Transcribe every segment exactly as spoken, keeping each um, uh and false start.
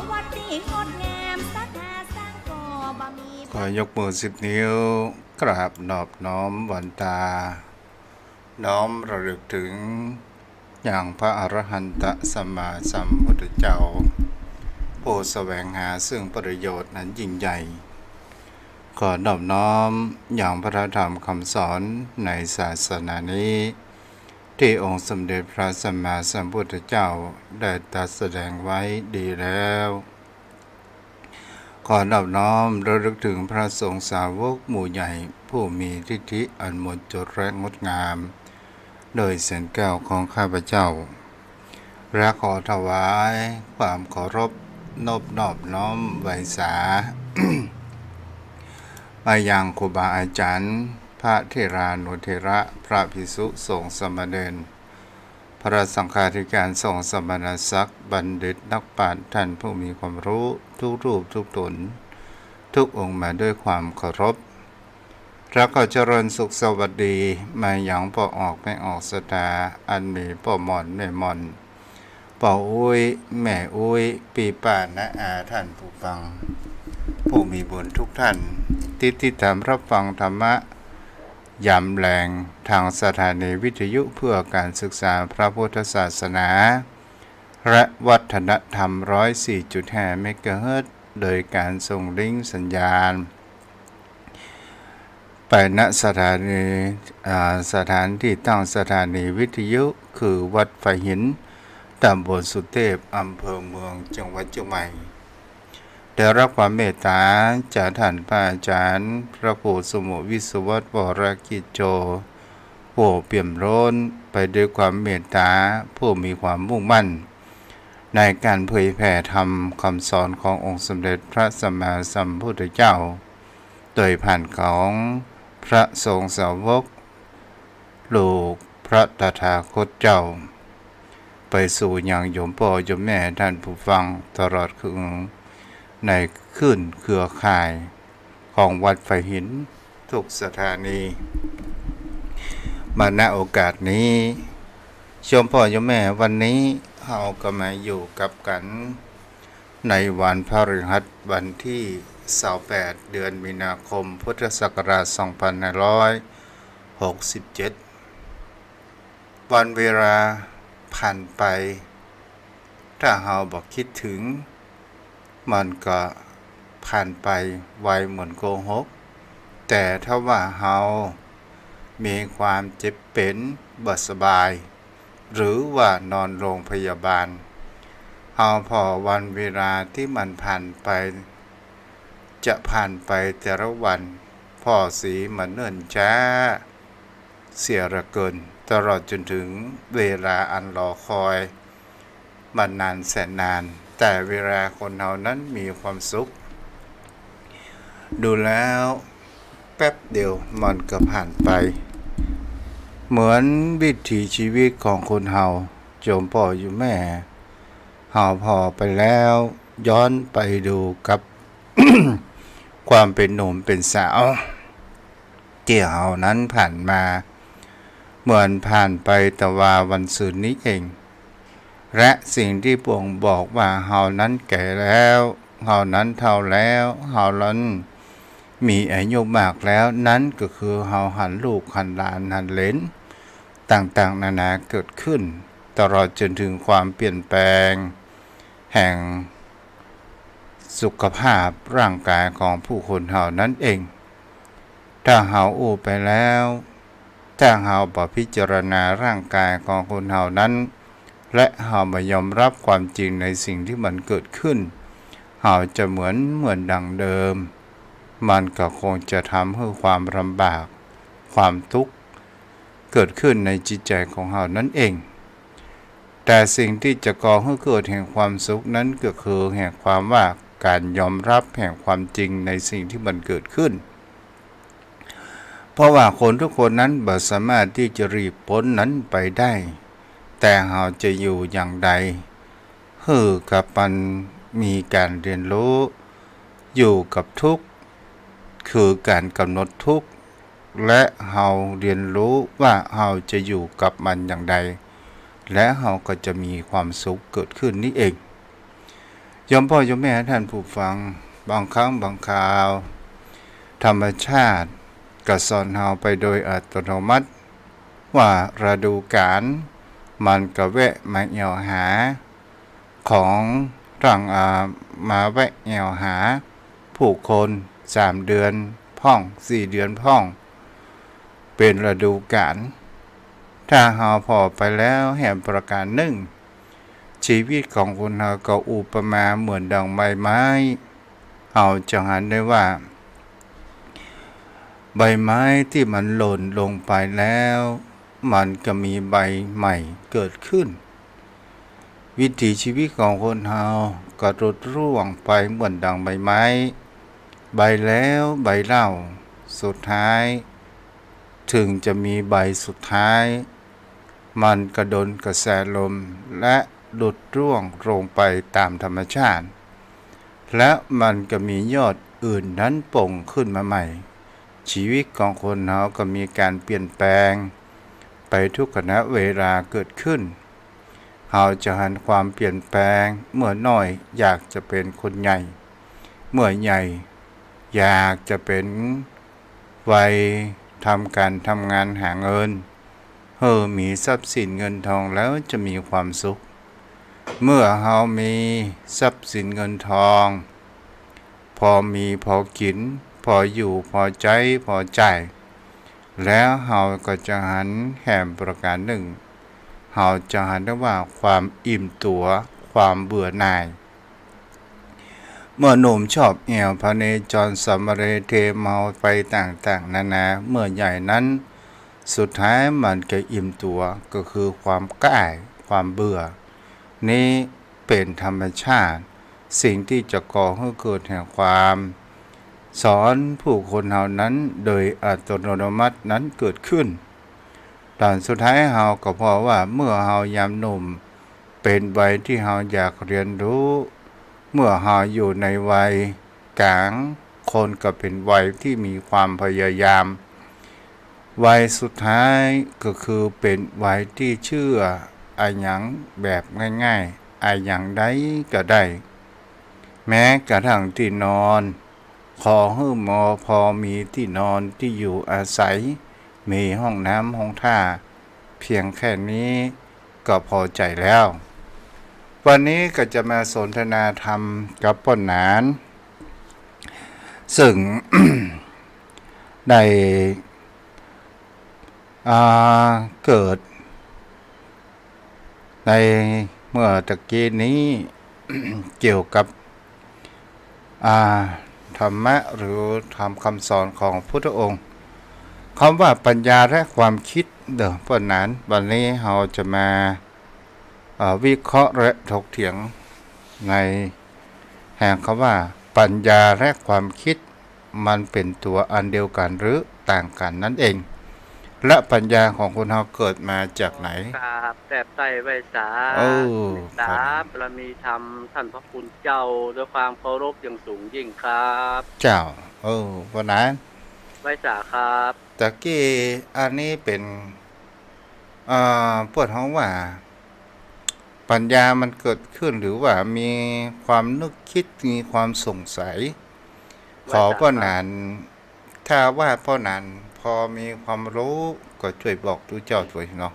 วัดที่งดงาม สถาสร้างก็บ่มี ขอยกมือสิบนิ้ว กราบนอบน้อมวันตา น้อมระลึกถึงยังพระอรหันตสัมมาสัมพุทธเจ้า ผู้แสวงหาซึ่งประโยชน์อันยิ่งใหญ่ ขอนอบน้อมยังพระธรรมคำสอนในศาสนานี้ ที่องค์สมเด็จพระสัมมาสัมพุทธเจ้าได้ตรัสแสดงไว้ดีแล้ว ขอนอบน้อมระลึกถึงพระสงฆ์สาวกหมู่ใหญ่ ผู้มีทิฏฐิอันหมดจดและงดงาม โดยเสียงแก้วของข้าพเจ้า และขอถวายความเคารพนบนอบน้อมไหว้สา มายังครูบาอาจารย์ พระเถรานุเถระ พระภิกษุสงฆ์สามเณร พระสังฆาธิการ สงฆ์สมณศักดิ์ บัณฑิตนักปราชญ์ ท่านผู้มีความรู้ทุกรูปทุกตน ทุกองค์มาด้วยความเคารพ และขอเจริญสุขสวัสดีมายังป้อออกแม่ออกศรัทธา อันมีป้อหม่อนแม่หม่อน ป้ออุ๊ยแม่อุ๊ย ปี้ป้าน้าอาท่านผู้ฟัง ผู้มีบุญทุกท่าน ที่ติดตามรับฟังธรรมะ ยามแลง ทางสถานีวิทยุเพื่อการศึกษาพระพุทธศาสนา และวัฒนธรรม ร้อยสี่จุดห้า เมกะเฮิรตซ์ โดยการส่งลิงก์สัญญาณ ไปณสถานี อ่า สถานที่ตั้งสถานีวิทยุ คือวัดฝายหิน ตำบลสุเทพ อำเภอเมือง จังหวัดเชียงใหม่ ได้รับความเมตตาจากท่านพระอาจารย์ พระครูสมุห์วิศวัตร วรกิจโจ ผู้เปี่ยมล้นไปด้วยความเมตตา ผู้มีความมุ่งมั่น ในการเผยแผ่ธรรมคำสอนขององค์สมเด็จพระสัมมาสัมพุทธเจ้า โดยผ่านของพระสงฆ์สาวก ลูกพระตถาคตเจ้า ไปสู่ยังโยมป้อโยมแม่ท่านผู้ฟังตลอดคืน ในคลื่นเครือข่ายของวัดฝายหินทุกสถานี มา ณ โอกาสนี้ โยมป้อโยมแม่ วันนี้เฮาก็มาอยู่กับกั๋น ในวันพฤหัส วันตี้ซาวแปด เดือนมีนาคม พุทธศักราช สองพันห้าร้อยหกสิบเจ็ด วันเวลาผ่านไป ถ้าเฮาบ่คิดถึง มันก็ผ่านไปไวเหมือนโกหก แต่ถ้าว่าเฮามีความเจ็บเป๋นบ่สบาย หรือว่านอนโรงพยาบาล เฮาผ่อวันเวลาตี้มันผ่านไป จะผ่านไปแต่ละวัน ผ่อสีมันเนิ่นจ๊าเสียเหลือเกิน ตลอดจนถึงเวลาอันรอคอย มันนานแสนนาน แต่เวลาคนเฮานั้นมีความสุข ดูแล้วแป๊บเดียวมันก็ผ่านไป เหมือนวิถีชีวิตของคนเฮา โยมป้อโยมแม่ เฮาผ่อไปแล้ว ย้อนไปดูกับ ความเป๋นหนุ่มเป๋นสาว ตี้เฮานั้นผ่านมา เหมือนผ่านไปแต่ว่าวันซืนนี้เอง และสิ่งตี้บ่งบอกว่าเฮานั้นแก่แล้ว เฮานั้นเฒ่าแล้ว เฮานั้นมีอายุมากแล้ว นั้นก็คือเฮาหันลูกหันหลานหันเหลนต่างๆ นานาเกิดขึ้น ตลอดจนถึงความเปลี่ยนแปลงแห่งสุขภาพร่างกายของผู้คนเฮานั้นเอง ถ้าเฮาอู้ไปแล้ว ถ้าเฮาบ่พิจารณาร่างกายของคนเฮานั้น และเฮาบ่ยอมรับความจริงในสิ่งตี้มันเกิดขึ้น เฮาจะเหมือน เหมือนดังเดิม มันก็คงจะทำหื้อความลำบาก ความตุ๊กข์ เกิดขึ้นในจิตใจ๋ของเฮานั้นเอง แต่สิ่งตี้จะก่อหื้อเกิดแห่งความสุขนั้นก็คือแห่งความว่าก๋านยอมรับแห่งความจริงในสิ่งตี้มันเกิดขึ้น เพราะว่าคนทุกคนนั้นบ่สามารถตี้จะหลีกป๊นนั้นไปได้ แต่เฮาจะอยู่อย่างใด หื้อกับมันมีก๋านเรียนรู้ อยู่กับทุกข์ คือก๋านกำหนดทุกข์ และเฮาเรียนรู้ว่าเฮาจะอยู่กับมันอย่างใด และเฮาก็จะมีความสุขเกิดขึ้นนี้เอง โยมป้อโยมแม่ต้านผู้ฟัง บางครั้งบางคราว ธรรมชาติก็สอนเฮาไปโดยอัตโนมัติ ว่าฤดูก๋าลมันก็แวะมาแอ่วหา ของต่าง อ่า มาแวะแอ่วหาผู้คน สามเดือนพ่อง สี่เดือนพ่อง เป๋นฤดูก๋าล ถ้าเฮาผ่อไปแล้วแหมประก๋านนึ่ง จีวิตของคนเฮาก็อุปมาเหมือนดังใบไม้ เฮาจะหันได้ว่า ใบไม้ตี้มันหล่นลงไปแล้ว มันก็มีใบใหม่เกิดขึ้น วิถีชีวิตของคนเฮาก็หลุดร่วงไปเหมือนดังใบไม้ ใบแล้วใบเล่า สุดท้าย เถิงจะมีใบสุดท้าย มันก็โดนกระแสลมและหลุดร่วงลงไปต๋ามธรรมชาติ และมันก็มียอดอื่นนั้นโป่งขึ้นมาใหม่ จีวิตของคนเฮาก็มีก๋านเปลี่ยนแปลงไปทุกขณะเวลาเกิดขึ้น เฮาจะหันความเปลี่ยนแปลง เมื่อน้อยอยากจะเป๋นคนใหญ่ เมื่อใหญ่อยากจะเป๋นวัยทำก๋านทำงานหาเงิน หื้อมีทรัพย์สินเงินทองแล้วจะมีความสุข เมื่อเฮามีทรัพย์สินเงินทอง พอมีพอกิ๋น พออยู่ พอใจ๊ พอจ่าย แล้วเฮาก็จะหันแหมประก๋านนึ่ง เฮาจะหันได้ว่าความอิ่มตั๋ว ความเบื่อหน่าย เมื่อหนุ่มชอบแอ่วพเนจรสำเรเทเมาไปต่างๆ นานา เมื่อใหญ่นั้น สุดท้ายมันก็อิ่มตั๋ว ก็คือความก้าย ความเบื่อ นี้เป๋นธรรมชาติ สิ่งตี้จะก่อหื้อเกิดแห่งความ สอนผู้คนเฮานั้นโดยอัตโนมัตินั้นเกิดขึ้น ต๋อนสุดท้ายเฮาก็ผ่อว่าเมื่อเฮายามหนุ่ม เป๋นวัยตี้เฮาอยากเฮียนฮู้ เมื่อเฮาอยู่ในวัยก๋างคนก็เป๋นวัยตี้มีความพยายาม วัยสุดท้ายก็คือเป๋นวัยตี้เจื้ออะหยังแบบง่ายๆ อะหยังใดก็ได้ แม้กระทั่งตี้นอน ขอหื้อมอพอมีตี้นอนตี้อยู่อาศัย มีห้องน้ำห้องท่า เพียงแค่นี้ก็พอใจ๋แล้ว วันนี้ก็จะมาสนทนาธรรมกับป้อหนาน ซึ่ง ได้ อ่า เกิด ในเมื่อตะกี้นี้ เกี่ยวกับ อ่า ธรรมะหรือธรรมคำสอนของพุทธองค์ คำว่าปัญญาและความคิดเด้อ ป้อหนาน วันนี้เฮาจะมา อ่า วิเคราะห์และถกเถียงในแห่งคำว่าปัญญาและความคิด มันเป๋นตั๋วอันเดียวกั๋นหรือต่างกั๋นนั้นเอง และปัญญาของคนเฮาเกิดมาจากไหน กราบแทบไต้ไหว้สา เออ เมตตา ครับ บารมีธรรมต้านพระคุณเจ้า ด้วยความเคารพอย่างสูงยิ่งครับ เจ้า เออ ป้อหนาน ไหว้สาครับ ตะกี้อันนี้เป๋น อ่า เปิ้นฮ้องว่า ปัญญามันเกิดขึ้นหรือว่ามีความนึกคิด มีความสงสัย ขอป้อหนาน ถ้าว่าป้อหนานพอมีความฮู้ก็จ้วยบอกตุ๊เจ้าจ้วยเนาะ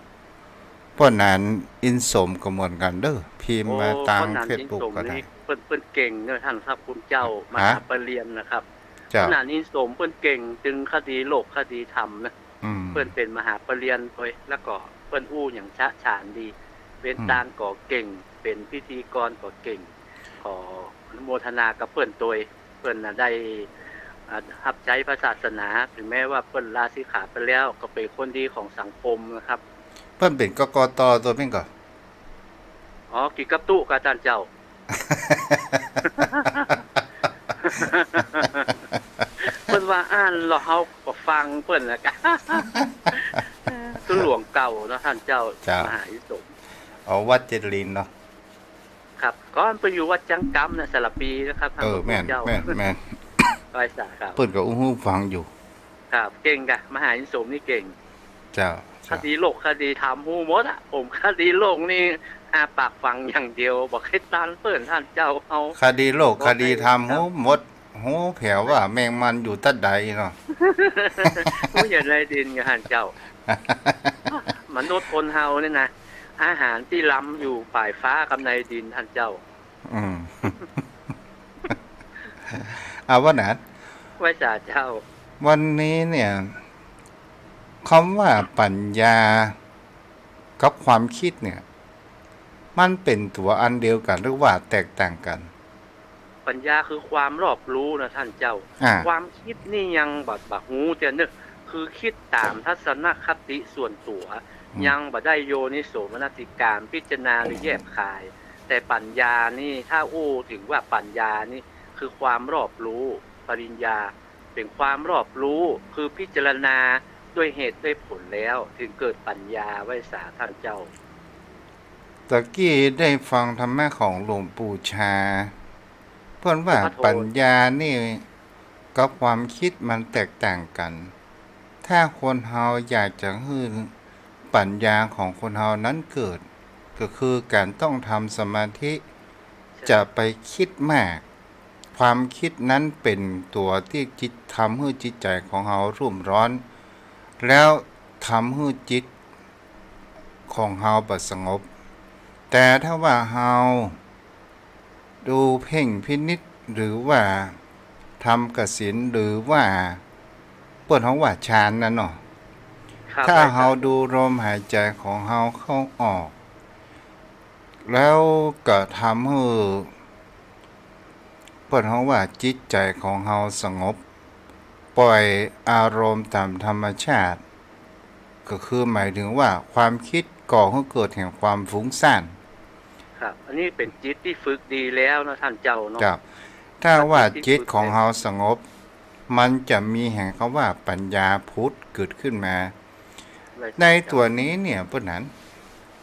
ป้อหนานอินสมก็เหมือนกั๋นเด้อ พิมพ์มาตางเฟซบุ๊กก็ได้ โอ้ ป้อหนานอินสมนี่เปิ้น เปิ้นเก่งเนาะต้านพระคุณเจ้า ฮะ มหาปริญญานะครับ เจ้า ป้อหนานอินสมเปิ้นเก่ง ตึงคดีโลกคดีธรรมนะ อืม เปิ้นเป๋นมหาปริญญาโดย แล้วก็เปิ้นอู้อย่างฉะฉานดี เป๋น อืม ตางก็เก่ง เป๋นพิธีกรก็เก่ง ขออนุโมทนากับเปิ้นโดย เปิ้นน่ะได้ อ่า ฮับใจ๊พระศาสนา ถึงแม้ว่าเปิ้นลาสิกขาไปแล้ว ก็เป๋นคนดีของสังคมนะครับ เปิ้นเป๋น กกต โตเปิ้นก่อ อ๋อ กิ๋นกับตุ๊กับต้านเจ้า เปิ้นว่าอ่านแล้วเฮาก็ฟังเปิ้นน่ะกะ ตุ๊หลวงเก่าเนาะต้านเจ้า เจ้า มหาอินสม อ๋อ วัดเจดีย์เนาะ ครับ ก่อนเปิ้นอยู่วัดจังกำน่ะ สารภีนะครับ เออ แม่น เจ้า แม่น แม่น ไหว้สาครับ เปิ้นก็อู้หูฟังอยู่ ครับ เก่งกะ มหาอินสมนี่เก่ง เจ้า คดีโลกคดีธรรมฮู้หมดอะ ผมคดีโลกนี่ อ้าปากฟังอย่างเดียว บ่เข็ดตานเปิ้น ต้านเจ้า เฮา คดีโลก บ่ใค่ คดีธรรม ฮู้หมด ฮู้แผวว่าแมงมันอยู่ตั๊ดใดเนาะ ฮู้อยู่ในดิน ต้านเจ้า มนุษย์คนเฮานี่นะ อาหารตี้ลำอยู่ป๋ายฟ้ากับในดิน ต้านเจ้า อืม เอาว่านั้น ไหว้สาเจ้า วันนี้เนี่ย กำว่าปั๋ญญากับความกึ๊ดเนี่ย มันเป๋นตั๋วอันเดียวกั๋นหรือว่าแตกต่างกั๋น ปั๋ญญาคือความรอบรู้นะต้านเจ้า อ่า ความกึ๊ดนี่ยังบ่ บ่ฮู้เตื้อเนาะ คือกึ๊ดต๋ามทัศนคติส่วนตั๋ว อืม ยังบ่ได้โยนิโสมนสิการ พิจารณาหรือแยบคาย แต่ปั๋ญญานี่ ถ้าอู้เถิงว่าปั๋ญญานี่คือความรอบรู้ ปริญญา เป๋นความรอบรู้ คือพิจารณาด้วยเหตุด้วยผลแล้ว เถิงเกิดปั๋ญญา ไหว้สาต้านเจ้า ตะกี้ได้ฟังธรรมะของหลวงปู่ชา เปิ้นว่า ขอโทษ ปั๋ญญานี่กับความกึ๊ดมันแตกต่างกั๋น ถ้าคนเฮาอยากจะหื้อปั๋ญญาของคนเฮานั้นเกิด ก็คือก๋านต้องทำสมาธิ จะไปกึ๊ดมาก ความกึ๊ดนั้นเป๋นตั๋วตี้จิต ทำหื้อจิตใจ๋ของเฮารุ่มร้อน แล้วทำหื้อจิตของเฮาบ่สงบ แต่ถ้าว่าเฮาดูเพ่งพินิจ หรือว่าทำกสิณ หรือว่าเปิ้นฮ้องว่าฌานนั่นเนาะ ครับ ถ้าเฮาดูลมหายใจ๋ของเฮาเข้าออก แล้วก็ทำหื้อ เปิ้นฮ้องว่าจิตใจ๋ของเฮาสงบ ป่อยอารมณ์ต๋ามธรรมชาติ ก็คือหมายเถิงว่าความกึ๊ดก่อหื้อเกิดแห่งความฟุ้งซ่าน ครับ อันนี้เป๋นจิตตี้ฝึกดีแล้วเนาะต้านเจ้าเนาะ ครับ ถ้าว่าจิตของเฮาสงบ มันจะมีแห่งกำว่าปั๋ญญาผุดเกิดขึ้นมา ไหว้สา ในตั๋วนี้เนี่ย เปิ้นนั้น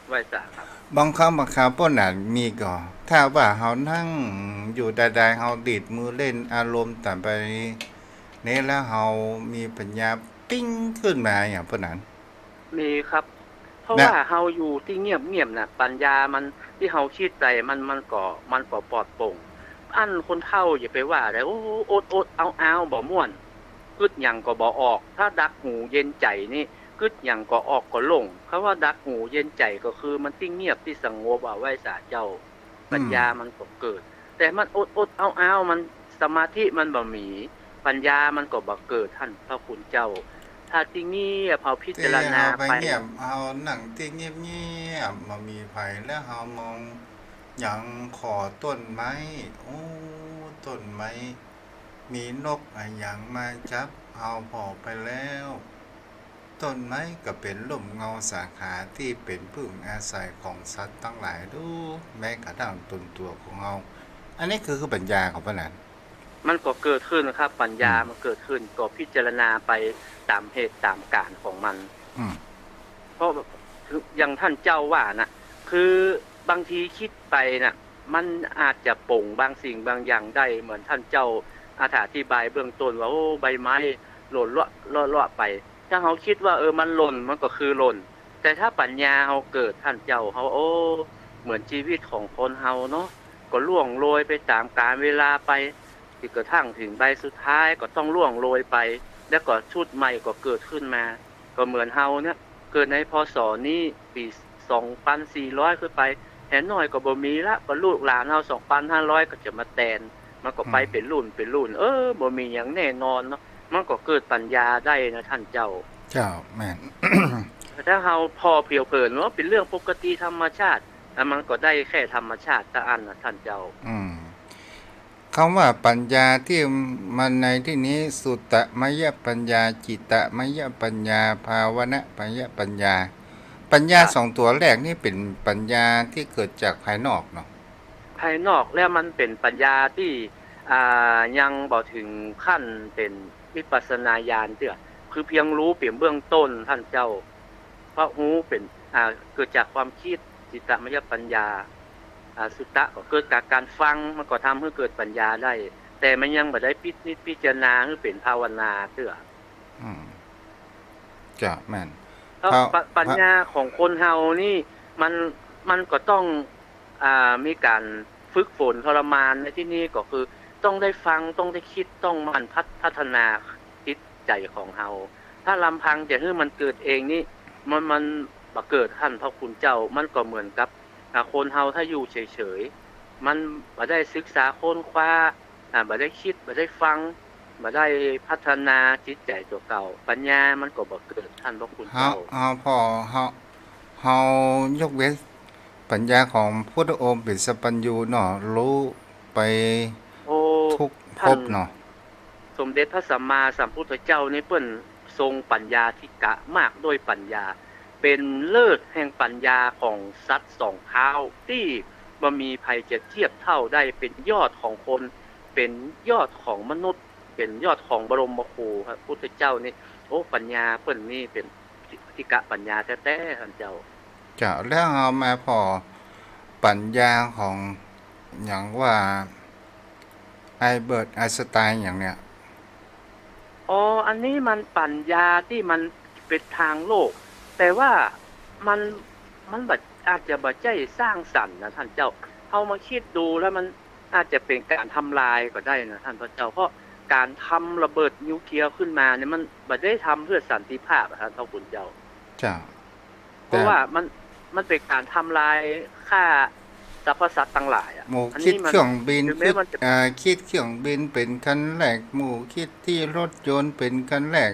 ไหว้สาครับ บางครั้งบางคราวเปิ้นนั้นมีก่อ ถ้าว่าเฮานั่งอยู่ใดๆ เฮาดีดมือเล่นอารมณ์ต๋ามไปนี้ แล้วเฮามีปั๋ญญาปิ๊งขึ้นมาอย่างเปิ้นนั้น มีครับ เพราะ นะ ว่าเฮาอยู่ตี้เงียบๆ น่ะ ปั๋ญญามัน ตี้เฮากึ๊ดไปมัน มันก็ มันก็ปลอดโปร่ง อันคนเฒ่าอย่าไปว่าใด โอ้ อดๆ เอาๆ บ่ม่วน กึ๊ดหยังก็บ่ออก ถ้าดักหูเย็นใจ๋นี่ กึ๊ดหยังก็ออกก็โล่ง กำว่าดักหูเย็นใจ๋ก็คือมันตี้เงียบตี้สงบอะ ไหว้สาเจ้า ปั๋ญญามันก็เกิด แต่มันอดๆ เอาๆ มัน สมาธิมันบ่มี ปั๋ญญามันก็บ่เกิด ต้านพระคุณเจ้า ถ้าตี้เงียบ เฮาพิจารณาไป ตี้เฮาไปเงียบ เฮานั่งตี้เงียบๆ บ่มีใผ แล้วเฮามองหยัง ขอต้นไม้ โอ้ ต้นไม้ มีนกอะหยังมาจับเฮาผ่อไปแล้ว ต้นไม้ก็เป๋นร่มเงาสาขาตี้เป๋นผึ้งอาศัยของสัตว์ตังหลายดู แม้กระทั่งต๋นตั๋วของเฮา อันนี้คือ คือปั๋ญญาของเปิ้นนั้น มันก็เกิดขึ้นครับ ปั๋ญญา อืม มันเกิดขึ้น ก็พิจารณาไปต๋ามเหตุต๋ามก๋ารของมัน อืม เพราะอย่างต้านเจ้าว่าน่ะ คือบ่างทีกึ๊ดไปน่ะ มันอาจจะป๋งบางสิ่งบางอย่างได้ เหมือนต้านเจ้าอธิบายเบื้องต้นว่า โอ้ ใบไม้หล่นเลาะเลาะเลาะไป ถ้าเฮากึ๊ดว่า เออ มันหล่น มันก็คือหล่น แต่ถ้าปั๋ญญาเฮาเกิด ต้านเจ้า เฮา โอ้ เหมือนจีวิตของคนเฮาเนาะ ก็ล่วงโรยไปต๋ามกาลเวลาไป จนกระทั่งเถิงใบสุดท้ายก็ต้องล่วงโรยไป แล้วก็ชุดใหม่ก็เกิดขึ้นมา ก็เหมือนเฮาเนี่ย เกิดใน พ.ศ. นี้ ปี๋สองปันสี่ร้อยขึ้นไป แหน้อยก็บ่มีละ ก็ลูกหลานเฮา สองปันห้าร้อย ก็จะมาแตน มันก็ไป อืม เป๋นรุ่นเป๋นรุ่น เออ บ่มีหยังแน่นอนเนาะ มันก็เกิดปั๋ญญาได้นะต้านเจ้า เจ้า แม่น ถ้าเฮาผ่อเผินๆ ว่าเป๋นเรื่องปกติธรรมชาติ แล้วมันก็ได้แค่ธรรมชาติเต้าอั้นนะต้านเจ้า อืม กำว่าปั๋ญญาตี้มาในตี้นี้ สุตตมยปั๋ญญา จิตตมยปั๋ญญา ภาวนมยปั๋ญญา ปั๋ญญา ครับ สองตั๋วแรกนี่เป๋นปั๋ญญาตี้เกิดจากภายนอกเนาะ ภายนอก แล้วมันเป๋นปั๋ญญาตี้ อ่า ยังบ่เถิงขั้นเป๋นวิปัสสนาญาณเตื้อ คือเพียงฮู้เป๋นเบื้องต้นต้านเจ้า เพราะฮู้เป๋น อ่า เกิดจากความกึ๊ด จิตตมยปั๋ญญา อ่า สุตตะก็เกิดจากก๋านฟัง มันก็ทำหื้อเกิดปั๋ญญาได้ แต่มันยังบ่ได้พินิจพิจารณาหื้อเป๋นภาวนาเตื้อ อืม เจ้า แม่น แล้ว ภา- ปั- ปั๋ญญาของคนเฮานี่ มัน มันก็ต้อง อ่า มีก๋านฝึกฝนทรมานในตี้นี้ก็คือต้องได้ฟัง ต้องได้กึ๊ด ต้องหมั่นพัฒ- พัฒนาจิตใจ๋ของเฮา ถ้าลำพังจะหื้อมันเกิดเองนี่ มัน มันบ่เกิด ท่านพระคุณเจ้า มันก็เหมือนกับ อ่า คนเฮาถ้าอยู่เฉยๆ มันบ่ได้ศึกษาค้นคว้า อ่า บ่ได้กึ๊ด บ่ได้ฟัง บ่ได้พัฒนาจิตใจ๋ตั๋วเก่า ปัญญามันก็บ่เกิด ท่านพระคุณเจ้า เฮา เฮาผ่อ เฮา เฮายกเว้นปัญญาของพุทธองค์เป๋นสัพพัญญูเนาะ ฮู้ไป โอ้ ทุกภพเนาะ ท่านสมเด็จพระสัมมาสัมพุทธเจ้านี่เปิ้นทรงปัญญาธิกะ มากด้วยปัญญา เป๋นเลิศแห่งปัญญาของสัตว์สองเท้า ตี้บ่มีใผจะเทียบเท่าได้ เป๋นยอดของคน เป๋นยอดของมนุษย์ เป๋นยอดของบรมครูครับ พุทธเจ้านี่ โอ้ ปัญญาเปิ้นนี่เป๋น ธิกะปัญญาแต๊ๆ ท่านเจ้า เจ้า แล้วเฮามาผ่อปัญญาของหยังว่า อัลเบิร์ต ไอน์สไตน์หยังเนี่ย อ๋อ อันนี้มันปัญญาตี้มันเป๋นตางโลก แต่ว่ามัน มันบ่ อาจจะบ่ใจ้สร้างสรรค์นะท่านเจ้า เฮามาคิดดูแล้วมัน อาจจะเป๋นก๋านทำลายก็ได้นะท่านพระเจ้า เพราะก๋านทำระเบิดนิวเคลียร์ขึ้นมาเนี่ย มันบ่ได้ทำเพื่อสันติภาพอะ ท่านพระคุณเจ้า เจ้า เพราะว่ามัน มันเป๋นก๋านทำลายฆ่าสรรพสัตว์ตังหลายอะ หมู่กึ๊ดเครื่องบิน กึ๊ด เอ่อ กึ๊ดเครื่องบินเป๋นคันแรก หมู่กึ๊ดตี้รถยนต์เป๋นคันแรก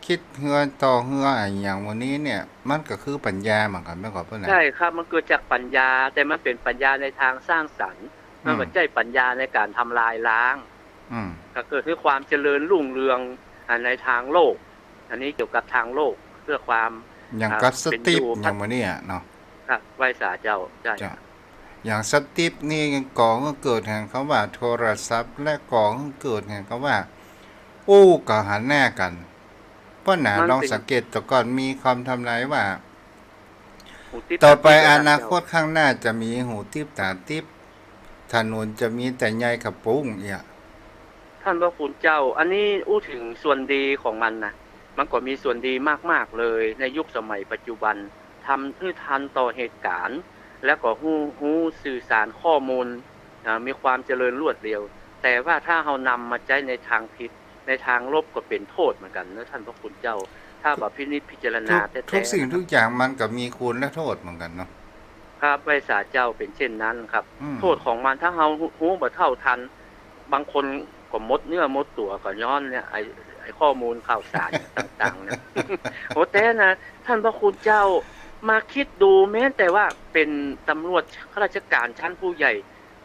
กึ๊ดเฮือต่อเฮืออะหยังหมู่นี้เนี่ย มันก็คือปัญญาเหมือนกั๋น แม่นก่อ เปิ้นนะ ใจ้ครับ มันเกิดจากปัญญา แต่มันเป๋นปัญญาในตางสร้างสรรค์ มันบ่ใจ้ปัญญาในก๋านทำลายล้าง อืม ก็เกิดหื้อความเจริญรุ่งเรือง อ่า ในตางโลก อันนี้เกี่ยวกับตางโลก เพื่อความ อย่างกับ อ่า สตีฟ เป๋นอยู่ อย่างหมู่นี้อะเนาะ ครับ ไหว้สาเจ้า ใจ้ เจ้า อย่างสตีฟนี่ก่อหื้อเกิดแห่งกำว่าโทรศัพท์ และก่อหื้อเกิดแห่งกำว่า อู้ก็หันหน้ากั๋น เปิ้นน่ะ มันเป๋น ลองสังเกตแต่ก่อนมีคำทำนายว่า หูติ๊บ ต่อไป ต๋าติ๊บ อนาคตข้างหน้าจะมีหูติ๊บต๋าติ๊บ ถนนจะมีแต่ใยกระปุ้งเอี้ย ท่านพระคุณเจ้า อันนี้อู้เถิงส่วนดีของมันนะ มันก็มีส่วนดีมากๆ เลย ในยุคสมัยปัจจุบัน ทำหื้อทันต่อเหตุก๋ารณ์ แล้วก็ฮู้ ฮู้สื่อสารข้อมูล อ่า มีความเจริญรวดเร็ว แต่ว่าถ้าเฮานำมาใจ๊ในตางผิด ในตางลบก็เป๋นโต้ษเหมือนกั๋นเนาะ ท่านพระคุณเจ้า ถ้าบ่พินิจพิจารณา ทุก แต๊ๆ ทุกสิ่ง นะครับ ทุกอย่างมันก็มีคุณและโทษเหมือนกั๋นเนาะ ครับ ไหว้สาเจ้า เป๋นเช่นนั้นครับ อืม โต้ษของมัน ถ้าเฮาฮู้ ฮู้บ่เท่าทัน บางคนก็หมดเนื้อหมดตั๋วก็ย้อนเนี่ย ไอ้ ไอ้ข้อมูลข่าวสารต่างๆ เนี่ย โอ้ แต่นะ ท่านพระคุณเจ้า มาคิดดู แม้แต่ว่าเป๋นตำรวจ ข้าราชการชั้นผู้ใหญ่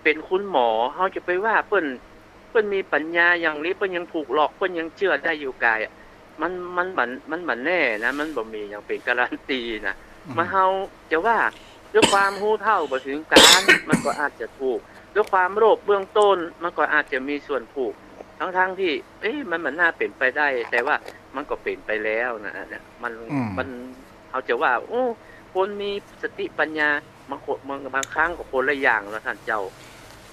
เป๋นคุณหมอ เฮาจะไปว่าเปิ้น เปิ้นมีปัญญาอย่างนี้ เปิ้นยังถูกหลอก เปิ้นยังเจื้อได้อยู่ก่ายอะ มัน มันบ่ มันบ่แน่นะ มันบ่มีหยังเป๋นการันตีนะ อืม มาเฮาจะว่า ด้วยความฮู้เท่าบ่ถึงก๋าน มันก็อาจจะถูก ด้วยความโลภเบื้องต้น มันก็อาจจะมีส่วนถูก ทั้งๆ ตี้ เอ๊ะ มัน มันน่าเป๋นไปได้ แต่ว่ามันก็เป๋นไปแล้วนะ เนี่ย มัน อืม มัน เฮาจะว่า โอ้ คนมีสติปัญญา บางคน บาง บางครั้งก็คนละอย่างเนาะท่านเจ้า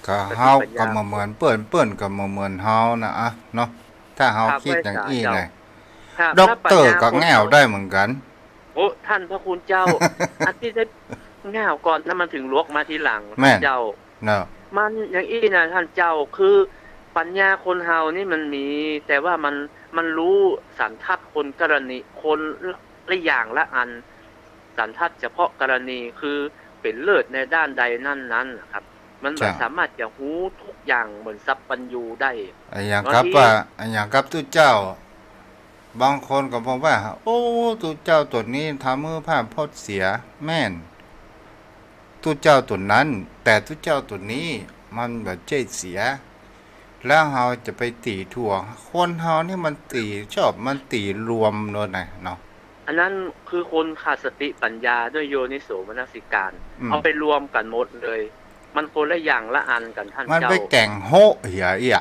ก็ สติปัญญา เฮาก็บ่เหมือนเปิ้น เปิ้นก็บ่เหมือนเฮานะอะเนาะ ถ้าเฮา ครับ กึ๊ดอย่างอี้นะ ครับ ด็อกเตอร์ก็แง่วได้เหมือนกั๋น โอ้ ท่านพระคุณเจ้า อันตี้ได้แง่วก่อนนะ มันเถิงลวกมาทีหลัง แม่น ท่านเจ้า เนาะ มันอย่างอี้นะท่านเจ้า คือปัญญาคนเฮานี่มันมี แต่ว่ามัน มันฮู้สันทัดคนกรณี คนละอย่างละอัน สันทัดเฉพาะกรณี คือเป๋นเลิศในด้านใดด้านนั้นนะครับ มันบ่ เจ้า สามารถจะฮู้ทุกอย่างเหมือนสัพพัญญูได้ อะหยังกับ บางที ว่า อะหยังกับตุ๊เจ้า บางคนก็บอกว่า โอ้ ตุ๊เจ้าตั๋วนี้ทำหื้อพระพจน์เสีย แม่น ตุ๊เจ้าตั๋วนั้น แต่ตุ๊เจ้าตั๋วนี้มันบ่ใจ้เสีย แล้วเฮาจะไปตี๋ทั่ว คนเฮานี่มันตี๋ชอบ มันตี๋รวมโน่นน่ะเนาะ อันนั้นคือคนขาดสติปัญญาด้วยโยนิโสมนสิการ อืม เอาไปรวมกั๋นหมดเลย มันคนละอย่างละอันกั๋นท่านเจ้า มันไปแก่งโฮะเหียเอี้ย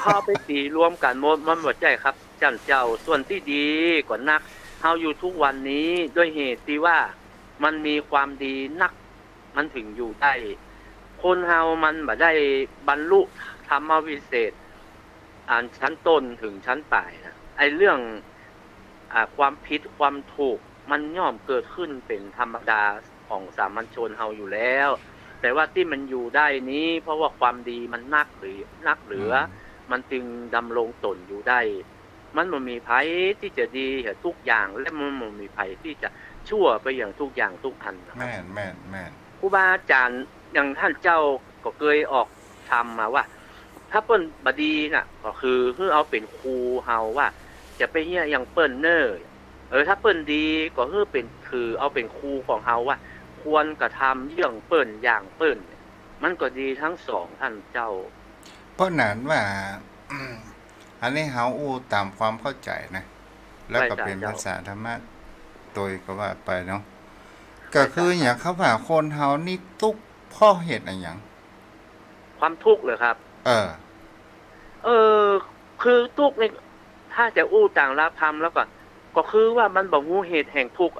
เอาไปตี๋รวมกั๋นหมด มันบ่ใจ้ครับท่านเจ้า ส่วนตี้ดีกว่านัก เฮาอยู่ทุกวันนี้ด้วยเหตุตี้ว่ามันมีความดีนัก มันเถิงอยู่ได้ คนเฮามันบ่ได้บรรลุธรรมวิเศษ อันชั้นต้นเถิงชั้นปลายนะ ไอ้เรื่อง อ่า ความผิดความถูกมันย่อมเกิดขึ้นเป๋นธรรมดา ของสามัญชนเฮาอยู่แล้ว แต่ว่าตี้มันอยู่ได้นี้ เพราะว่าความดีมันนักหรือ นักเหลือ อืม มันจึงดำรงต๋นอยู่ได้ มันบ่มีใผตี้จะดีเหียทุกอย่าง และมันบ่มีใผตี้จะชั่วไปเหียทุกอย่างทุกอันนะครับ แม่น แม่น แม่น ครูบาอาจ๋ารย์อย่างต้านเจ้าก็เกยออกธรรมมาว่า ถ้าเปิ้นบ่ดีน่ะ ก็คือหื้อเอาเป๋นครูเฮาว่า จะไปเยียะหยังเปิ้นเน่อ เออ ถ้าเปิ้นดีก็หื้อเป๋น ถือเอาเป๋นครูของเฮาว่า ควรกระทำเยื่องเปิ้นอย่างเปิ้น มันก็ดีตึงสองต้านเจ้า เพราะนั้นว่า อันนี้เฮาอู้ต๋ามความเข้าใจ๋นะ แล้วก็เป๋นภาษาธรรมะโตยก็ว่าไปเนาะ ใช่ ก็คือ ใช่ อย่างเขาว่าคนเฮานี่ตุ๊กข์เพราะเหตุอะหยัง ความทุกข์เหรอครับ เออ เออ คือตุ๊กข์นี่ ถ้าจะอู้ต๋ามหลักธรรมแล้วก็ ก็คือว่ามันบ่ฮู้เหตุแห่งทุกข์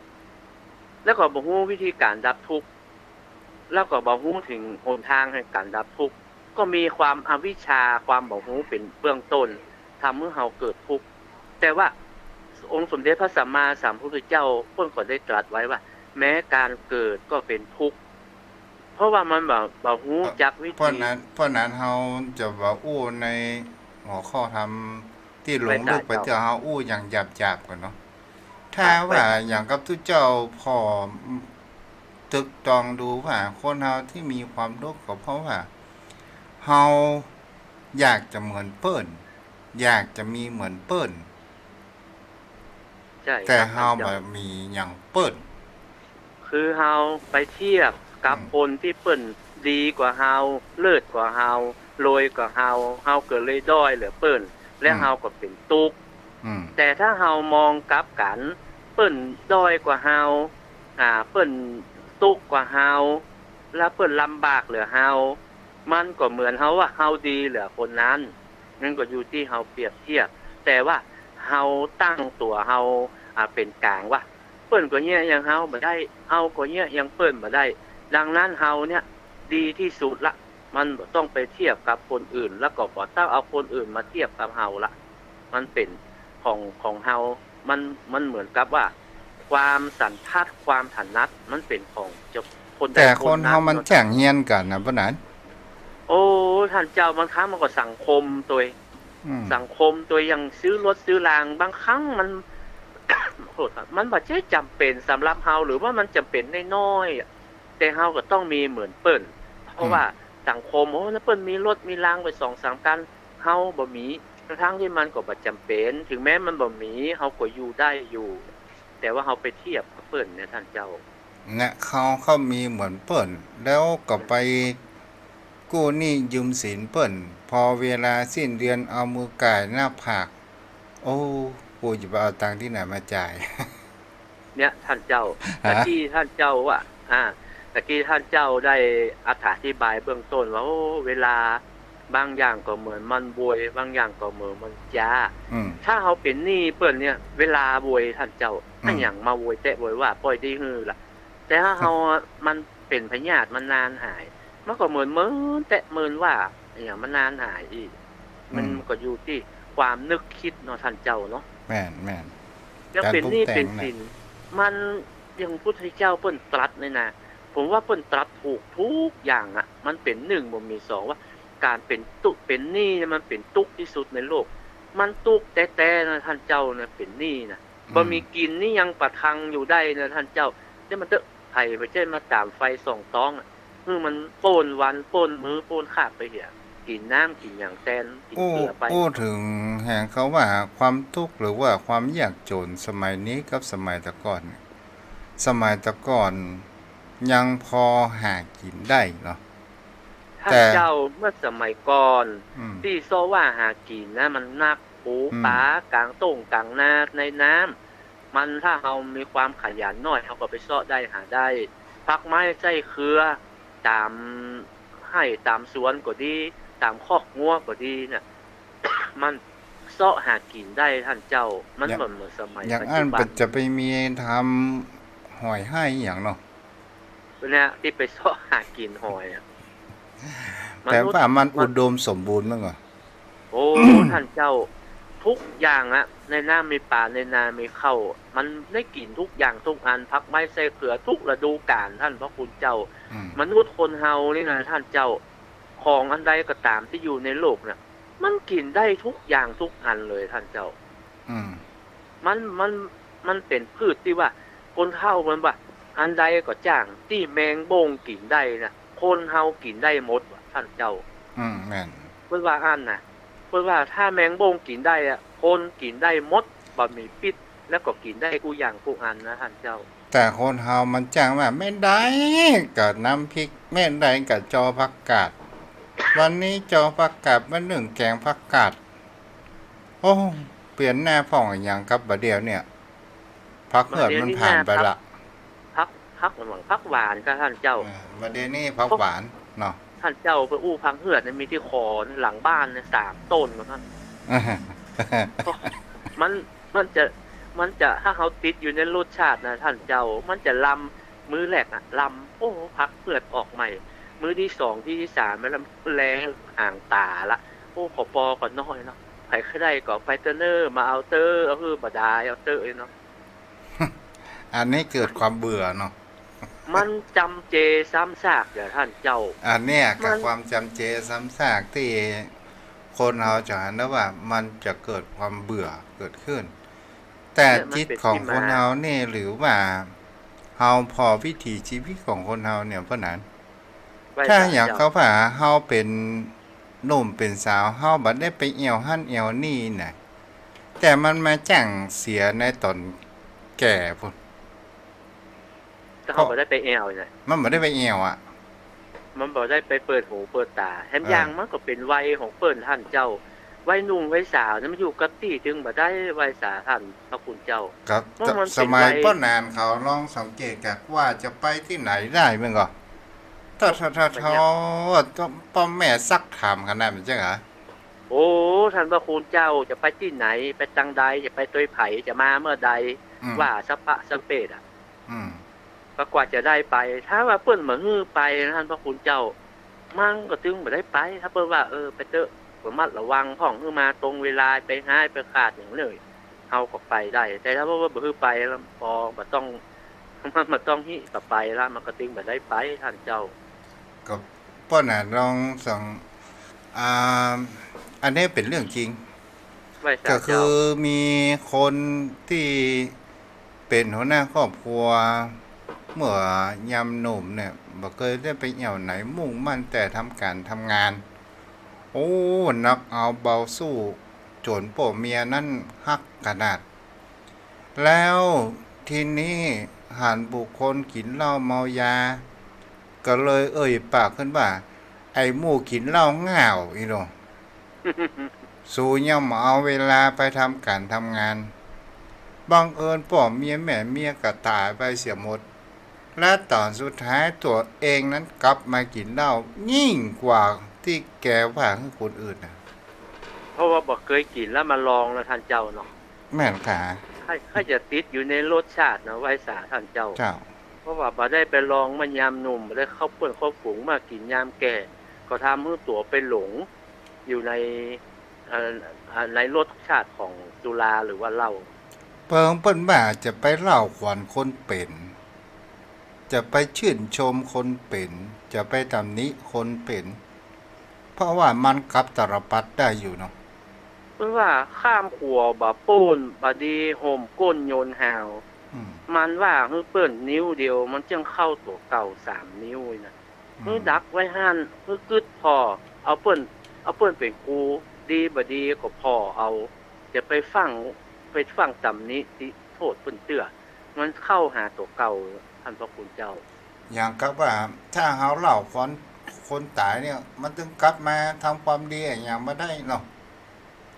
แล้วก็บ่ฮู้วิธีก๋านดับทุกข์ แล้วก็บ่ฮู้เถิงหนตางแห่งก๋านดับทุกข์ ก็มีความอวิชชา ความบ่ฮู้เป๋นเบื้องต้น ทำหื้อเฮาเกิดทุกข์ แต่ว่าองค์สมเด็จพระสัมมาสัมพุทธเจ้าเปิ้นก็ได้ตรัสไว้ว่า แม้ก๋านเกิดก็เป๋นทุกข์ เพราะว่ามันบ่ บ่ฮู้จักวิธี เพราะนั้น เพราะนั้นเฮาจะบ่อู้ในหัวข้อธรรมตี้ลงลึกไป ไม่ได้ เจ้า เตื้อ เฮาอู้อย่างหยาบๆ ก่อนเนาะ ถ้า ครับ ว่าอย่างกับตุ๊เจ้าผ่อตึกตองดูว่าคนเฮาตี้มีความทุกข์ก็เพราะว่าเฮาอยากจะเหมือนเปิ้น อยากจะมีเหมือนเปิ้น ใช่ แต่ ครับ เฮา ท่านเจ้า บ่มีอย่างเปิ้น คือเฮาไปเทียบกับ อืม คนตี้เปิ้นดีกว่าเฮา เลิศกว่าเฮา รวยกว่าเฮา เฮาก็เลยด้อยเหลือเปิ้น และ อืม เฮาก็เป๋นตุ๊กข์ อืม แต่ถ้าเฮามองกลับกั๋น เปิ้นด้อยกว่าเฮา อ่า เปิ้นตุ๊กข์กว่าเฮา แล้วเปิ้นลำบากเหลือเฮา มันก็เหมือนเฮาว่าเฮาดีเหลือคนนั้น มันก็อยู่ตี้เฮาเปรียบเทียบ แต่ว่าเฮาตั้งตั๋วเฮา อ่า เป๋นก๋างว่า เปิ้นก็เยียะอย่างเฮาบ่ได้ เฮาก็เยียะอย่างเปิ้นบ่ได้ ดังนั้นเฮาเนี่ยดีตี้สุดละ มันบ่ต้องไปเทียบกับคนอื่น แล้วก็บ่ต้องเอาคนอื่นมาเทียบกับเฮาละ มันเป๋นของ ของเฮา มัน มันเหมือนกับว่า ความสันทัด ความถนัด มันเป๋นของเจ้า คนใด แต่คนเฮา คนนั้น มัน เนาะ แจ้งเฮียนกั๋นนะ เปิ้นนั้น โอ้ ท่านเจ้า บางครั้งมันก็สังคมโตย อืม สังคมโตย อย่างซื้อรถซื้อราง บางครั้งมัน ขอโทษครับ มันบ่ใจ้จ๋ำเป๋นสำหรับเฮา หรือว่ามันจ๋ำเป๋นน้อยๆ อะ แต่เฮาก็ต้องมีเหมือนเปิ้น เพราะ อืม ว่าสังคม โอ้ เปิ้นมีรถมีรางไปสองสามคัน เฮาบ่มี ทั้งๆ ตี้มันก็บ่จ๋ำเป๋น ถึงแม้มันบ่มี เฮาก็อยู่ได้อยู่ แต่ว่าเฮาไปเทียบกับเปิ้นเนี่ย ท่านเจ้า เนี่ย เขา เขามีเหมือนเปิ้น แล้วก็ไปกู้หนี้ยืมสินเปิ้น พอเวลาสิ้นเดือนเอามือก่ายหน้าผาก โอ้ กูจะไปเอาตังค์ตี้ไหนมาจ่าย เนี่ย ท่านเจ้า ฮะ ตะกี้ท่านเจ้าว่า อ่า ตะกี้ท่านเจ้าได้อธิบายเบื้องต้นว่า โอ้ เวลาบางอย่างก็เหมือนมันโวย บางอย่างก็เหมือนมันจ๊า อืม ถ้าเฮาเป๋นหนี้เปิ้นเนี่ย เวลาโวย ท่านเจ้า อืม อะหยังมาโวยแต๊โวยว่า ป้อยดีหื้อละ แต่ถ้าเฮา มันเป๋นพยาธิ มันนานหาย มันก็เหมือนเมินแต๊เมินว่า อะหยังมันนานหายอี้ มัน อืม ก็อยู่ตี้ความนึกคิดเนาะ ท่านเจ้าเนาะ แม่น แม่น จะเป๋นหนี้ ก๋านปรุงแต่ง เป๋นสิน น่ะ มัน อย่างพุทธเจ้าเปิ้นตรัสนี่นะ ผมว่าเปิ้นตรัสถูกทุกอย่างอะ มันเป๋นหนึ่งบ่มีสอง ว่าก๋านเป๋นตุ๊ เป๋นหนี้เนี่ยมันเป๋นตุ๊กข์ตี้สุดในโลก มันตุ๊กข์แต๊ๆ นะ ท่านเจ้านะ เป๋นหนี้นะ อืม บ่มีกิ๋นนี่ยังประทังอยู่ได้นะ ท่านเจ้า เนี่ยมันเต๊อะ ใผบ่ใจ้มาต๋ามไฟส่องต๊องอะ หื้อมันป้นวันป้นมื้อป้นคาบไปเหีย กิ๋นน้ำกิ๋นหยังแตน กิ๋น อู้ เกลือไป อู้เถิงแหงเขาว่าความทุกข์หรือว่าความยากจ๋นสมัยนี้กับสมัยแต่ก่อนเนี่ย สมัยแต่ก่อนยังพอหากิ๋นได้เนาะ ท่าน แต่ เจ้า เมื่อสมัยก่อน อืม ตี้เซาะว่าหากิ๋นนะ มันนัก ปู อืม ป๋ากลางต้งกลางนาในน้ำ มันถ้าเฮามีความขยันหน้อย เฮาก็ไปเซาะได้หาได้ ผักไม้ไส้เครือ ต๋ามไฮ่ต๋ามสวนก็ดี ต๋ามคอกงัวก็ดีเนี่ย มันเซาะหากิ๋นได้ ท่านเจ้า มัน อย่าง บ่เหมือนสมัย อย่าง ปัจจุบัน อั้นจะไปมีทำหอยไฮ่อะหยังเนาะ เนี่ย ตี้ไปเซาะหากิ๋นหอยอะ แต่ว่ามัน มนุษย์ อุดมสมบูรณ์มากกว่า โอ้ ท่านเจ้า ทุกอย่างอะ ในน้ำมีป๋า ในนามีข้าว มันได้กิ๋นทุกอย่างทุกอัน ผักไม้ไส้เขือทุกฤดูกาล ท่านพระคุณเจ้า อืม มนุษย์คนเฮานี่นะท่านเจ้า ของอันใดก็ต๋ามตี้อยู่ในโลกเนี่ย มันกิ๋นได้ทุกอย่างทุกอันเลยท่านเจ้า อืม มัน มัน มันเป๋นพืชตี้ว่า คนเฒ่ามันว่า อันใดก็จ้างตี้แมงบ้งกิ๋นได้นะ คนเฮากิ๋นได้หมดว่ะท่านเจ้า อืม แม่น เปิ้นว่าอั้นนะ เปิ้นว่าถ้าแมงบ้งกิ๋นได้อะ คนกิ๋นได้หมด บ่มีปิด แล้วก็กิ๋นได้กู้อย่างกู้อันนะท่านเจ้า แต่คนเฮามันจ้างว่า เม็ดใดก็น้ำพริก เม็ดใดก็จอผักกาด วันนี้จอผักกาด วันนึ่งแกงผักกาด โอ้ เปลี่ยนหน้าพ่องอะหยังกับบ่าเดี่ยวเนี่ย ผักเหือดมันผ่านไปละ ผัก ผักหยัง ผักหวานก็ท่านเจ้า เออ บ่าเดี่ยวนี้ผักหวานเนาะ ท่านเจ้าไปอู้ผักเหือดเนี่ยมีตี้ขอหลังบ้านเนี่ยสามต้นก็ท่าน มัน มันจะ มันจะ ถ้าเฮาติดอยู่ในรสชาตินะท่านเจ้า มันจะลำ มื้อแรกอะลำ โอ้ ผักเหือดออกใหม่ มื้อตี้สอง ตี้สาม มันลำแลหางต๋าละ โอ้ ขอปอก็น้อยเนาะ ใผใค่ได้ก็ไปเต๊อะเน่อ มาเอาเต๊อะ เอาหื้อบ่ดาย เอาเต๊อะเนาะ อันนี้เกิดความเบื่อเนาะ มันจำเจซ้ำซากอย่าท่านเจ้า อันเนี้ย มัน กับความจำเจซ้ำซากตี้คนเฮาจะหันได้ว่ามันจะเกิดความเบื่อเกิดขึ้น แต่ เนี่ยมัน จิตของคนเฮานี่ หรือว่าเฮาผ่อวิถีชีวิตของคนเฮาเนี่ย เพราะนั้น ถ้าอย่างเขาว่าเฮาเป๋นหนุ่มเป๋นสาว เฮาบ่ได้ไปแอ่วหั้นแอ่วนี่นะ แต่มันมาจ้างเสียในต๋อนแก่พู้น แต่เฮาบ่ได้ไปแอ่วนะ มันบ่ได้ไปแอ่วอะ มันบ่ได้ไปเปิดหูเปิดต๋า แถม เออ อย่างมันก็เป๋นวัยของเปิ้นท่านเจ้า วัยหนุ่มวัยสาวเนี่ยมันอยู่กับตี้ตึงบ่ได้ วัยสาวท่านพระคุณเจ้า ครับ มัน มันเป๋นวัย สมัยป้อนนานเขาลองสังเกตกะว่าจะไปตี้ไหนได้มันก็ ถ้า ถ้า ถ้า ถ้า ป้อแม่ซักถามขนาดนั้นใจ้เหรอ โอ้ ท่านพระคุณเจ้า จะไปตี้ไหน ไปตางใด จะไปตวยใผ จะมาเมื่อใด อืม ว่าสะปะสะเปดอะ อืม ก็กว่าจะได้ไป ถ้าว่าเปิ้นบ่หื้อไปนะท่านพระคุณเจ้า มันก็ตึงบ่ได้ไป ถ้าเปิ้นว่า เออ ไปเต๊อะ ระมัดระวังพ่อง หื้อมาตรงเวลา ไปฮ้ายไปขาดอย่างเลย เฮาก็ไปได้ แต่ถ้าว่าบ่หื้อไปแล้ว ปอบ่ต้อง มันบ่ต้องหื้อก็ไปละ มันก็ตึงบ่ได้ไปท่านเจ้า ก็ป้อนน่ะลองสัง อ่า อันนี้เป๋นเรื่องจริง ไหว้สาเจ้า ก็คือมีคนตี้เป๋นหัวหน้าครอบครัว เมื่อยามหนุ่มเนี่ย บ่เกยได้ไปแอ่วไหน มุ่งมั่นแต่ทำก๋านทำงาน โอ้ หนักเอาเบาสู้ จ๋นป้อเมียนั้นฮักขนาด แล้วทีนี้หันบุคคลกิ๋นเหล้าเมายา ก็เลยเอ่ยปากขึ้นว่า ไอ้หมู่กิ๋นเหล้าง่าวอี้หนอ สูยังบ่เอาเวลาไปทำก๋านทำงาน บังเอิญป้อเมียแม่เมียก็ต๋ายไปเสียหมด และต๋อนสุดท้ายตั๋วเองนั้นกลับมากิ๋นเหล้ายิ่งกว่าตี้แกว่าหื้อคนอื่นน่ะ เพราะว่าบ่เกยกิ๋นแล้วมาลองนะท่านเจ้าเนาะ แม่นค่ะ ใค่ ใค่จะติดอยู่ในรสชาตินะ ไหว้สาท่านเจ้า เจ้า เพราะว่าบ่ได้ไปลองมายามหนุ่ม บ่ได้เข้าเปื้อนเข้าฝูงมากิ๋นยามแก่ ก็ทำหื้อตั๋วไปหลงอยู่ใน เอ่อ เอ่อ ในรสชาติของสุราหรือว่าเหล้า เปิงเปิ้นว่าจะไปเล่าขวัญคนเป๋น จะไปชื่นชมคนเป๋น จะไปตำหนิคนเป๋น เพราะว่ามันกลับตาลปัตรได้อยู่เนาะ เปิ้นว่าข้ามขัวบ่ป๊น บ่ดีห่มก้นโยนหาว อืม มันว่าหื้อเปิ้นนิ้วเดียว มันจึงเข้าตั๋วเก่าสามนิ้วนะ อืม หื้อดักไว้หั้น หื้อกึ๊ดผ่อ เอาเปิ้น เอาเปิ้นเป๋นครู ดีบ่ดีก็ผ่อเอา จะไปฟั่ง ไปฟั่งตำหนิติโต้ษเปิ้นเตื้อ มันเข้าหาตั๋วเก่า ท่านพระคุณเจ้า อย่างกับว่าถ้าเฮาเล่าขวัญคนต๋ายเนี่ย มันตึงกลับมาทำความดีอะหยังบ่ได้เนาะ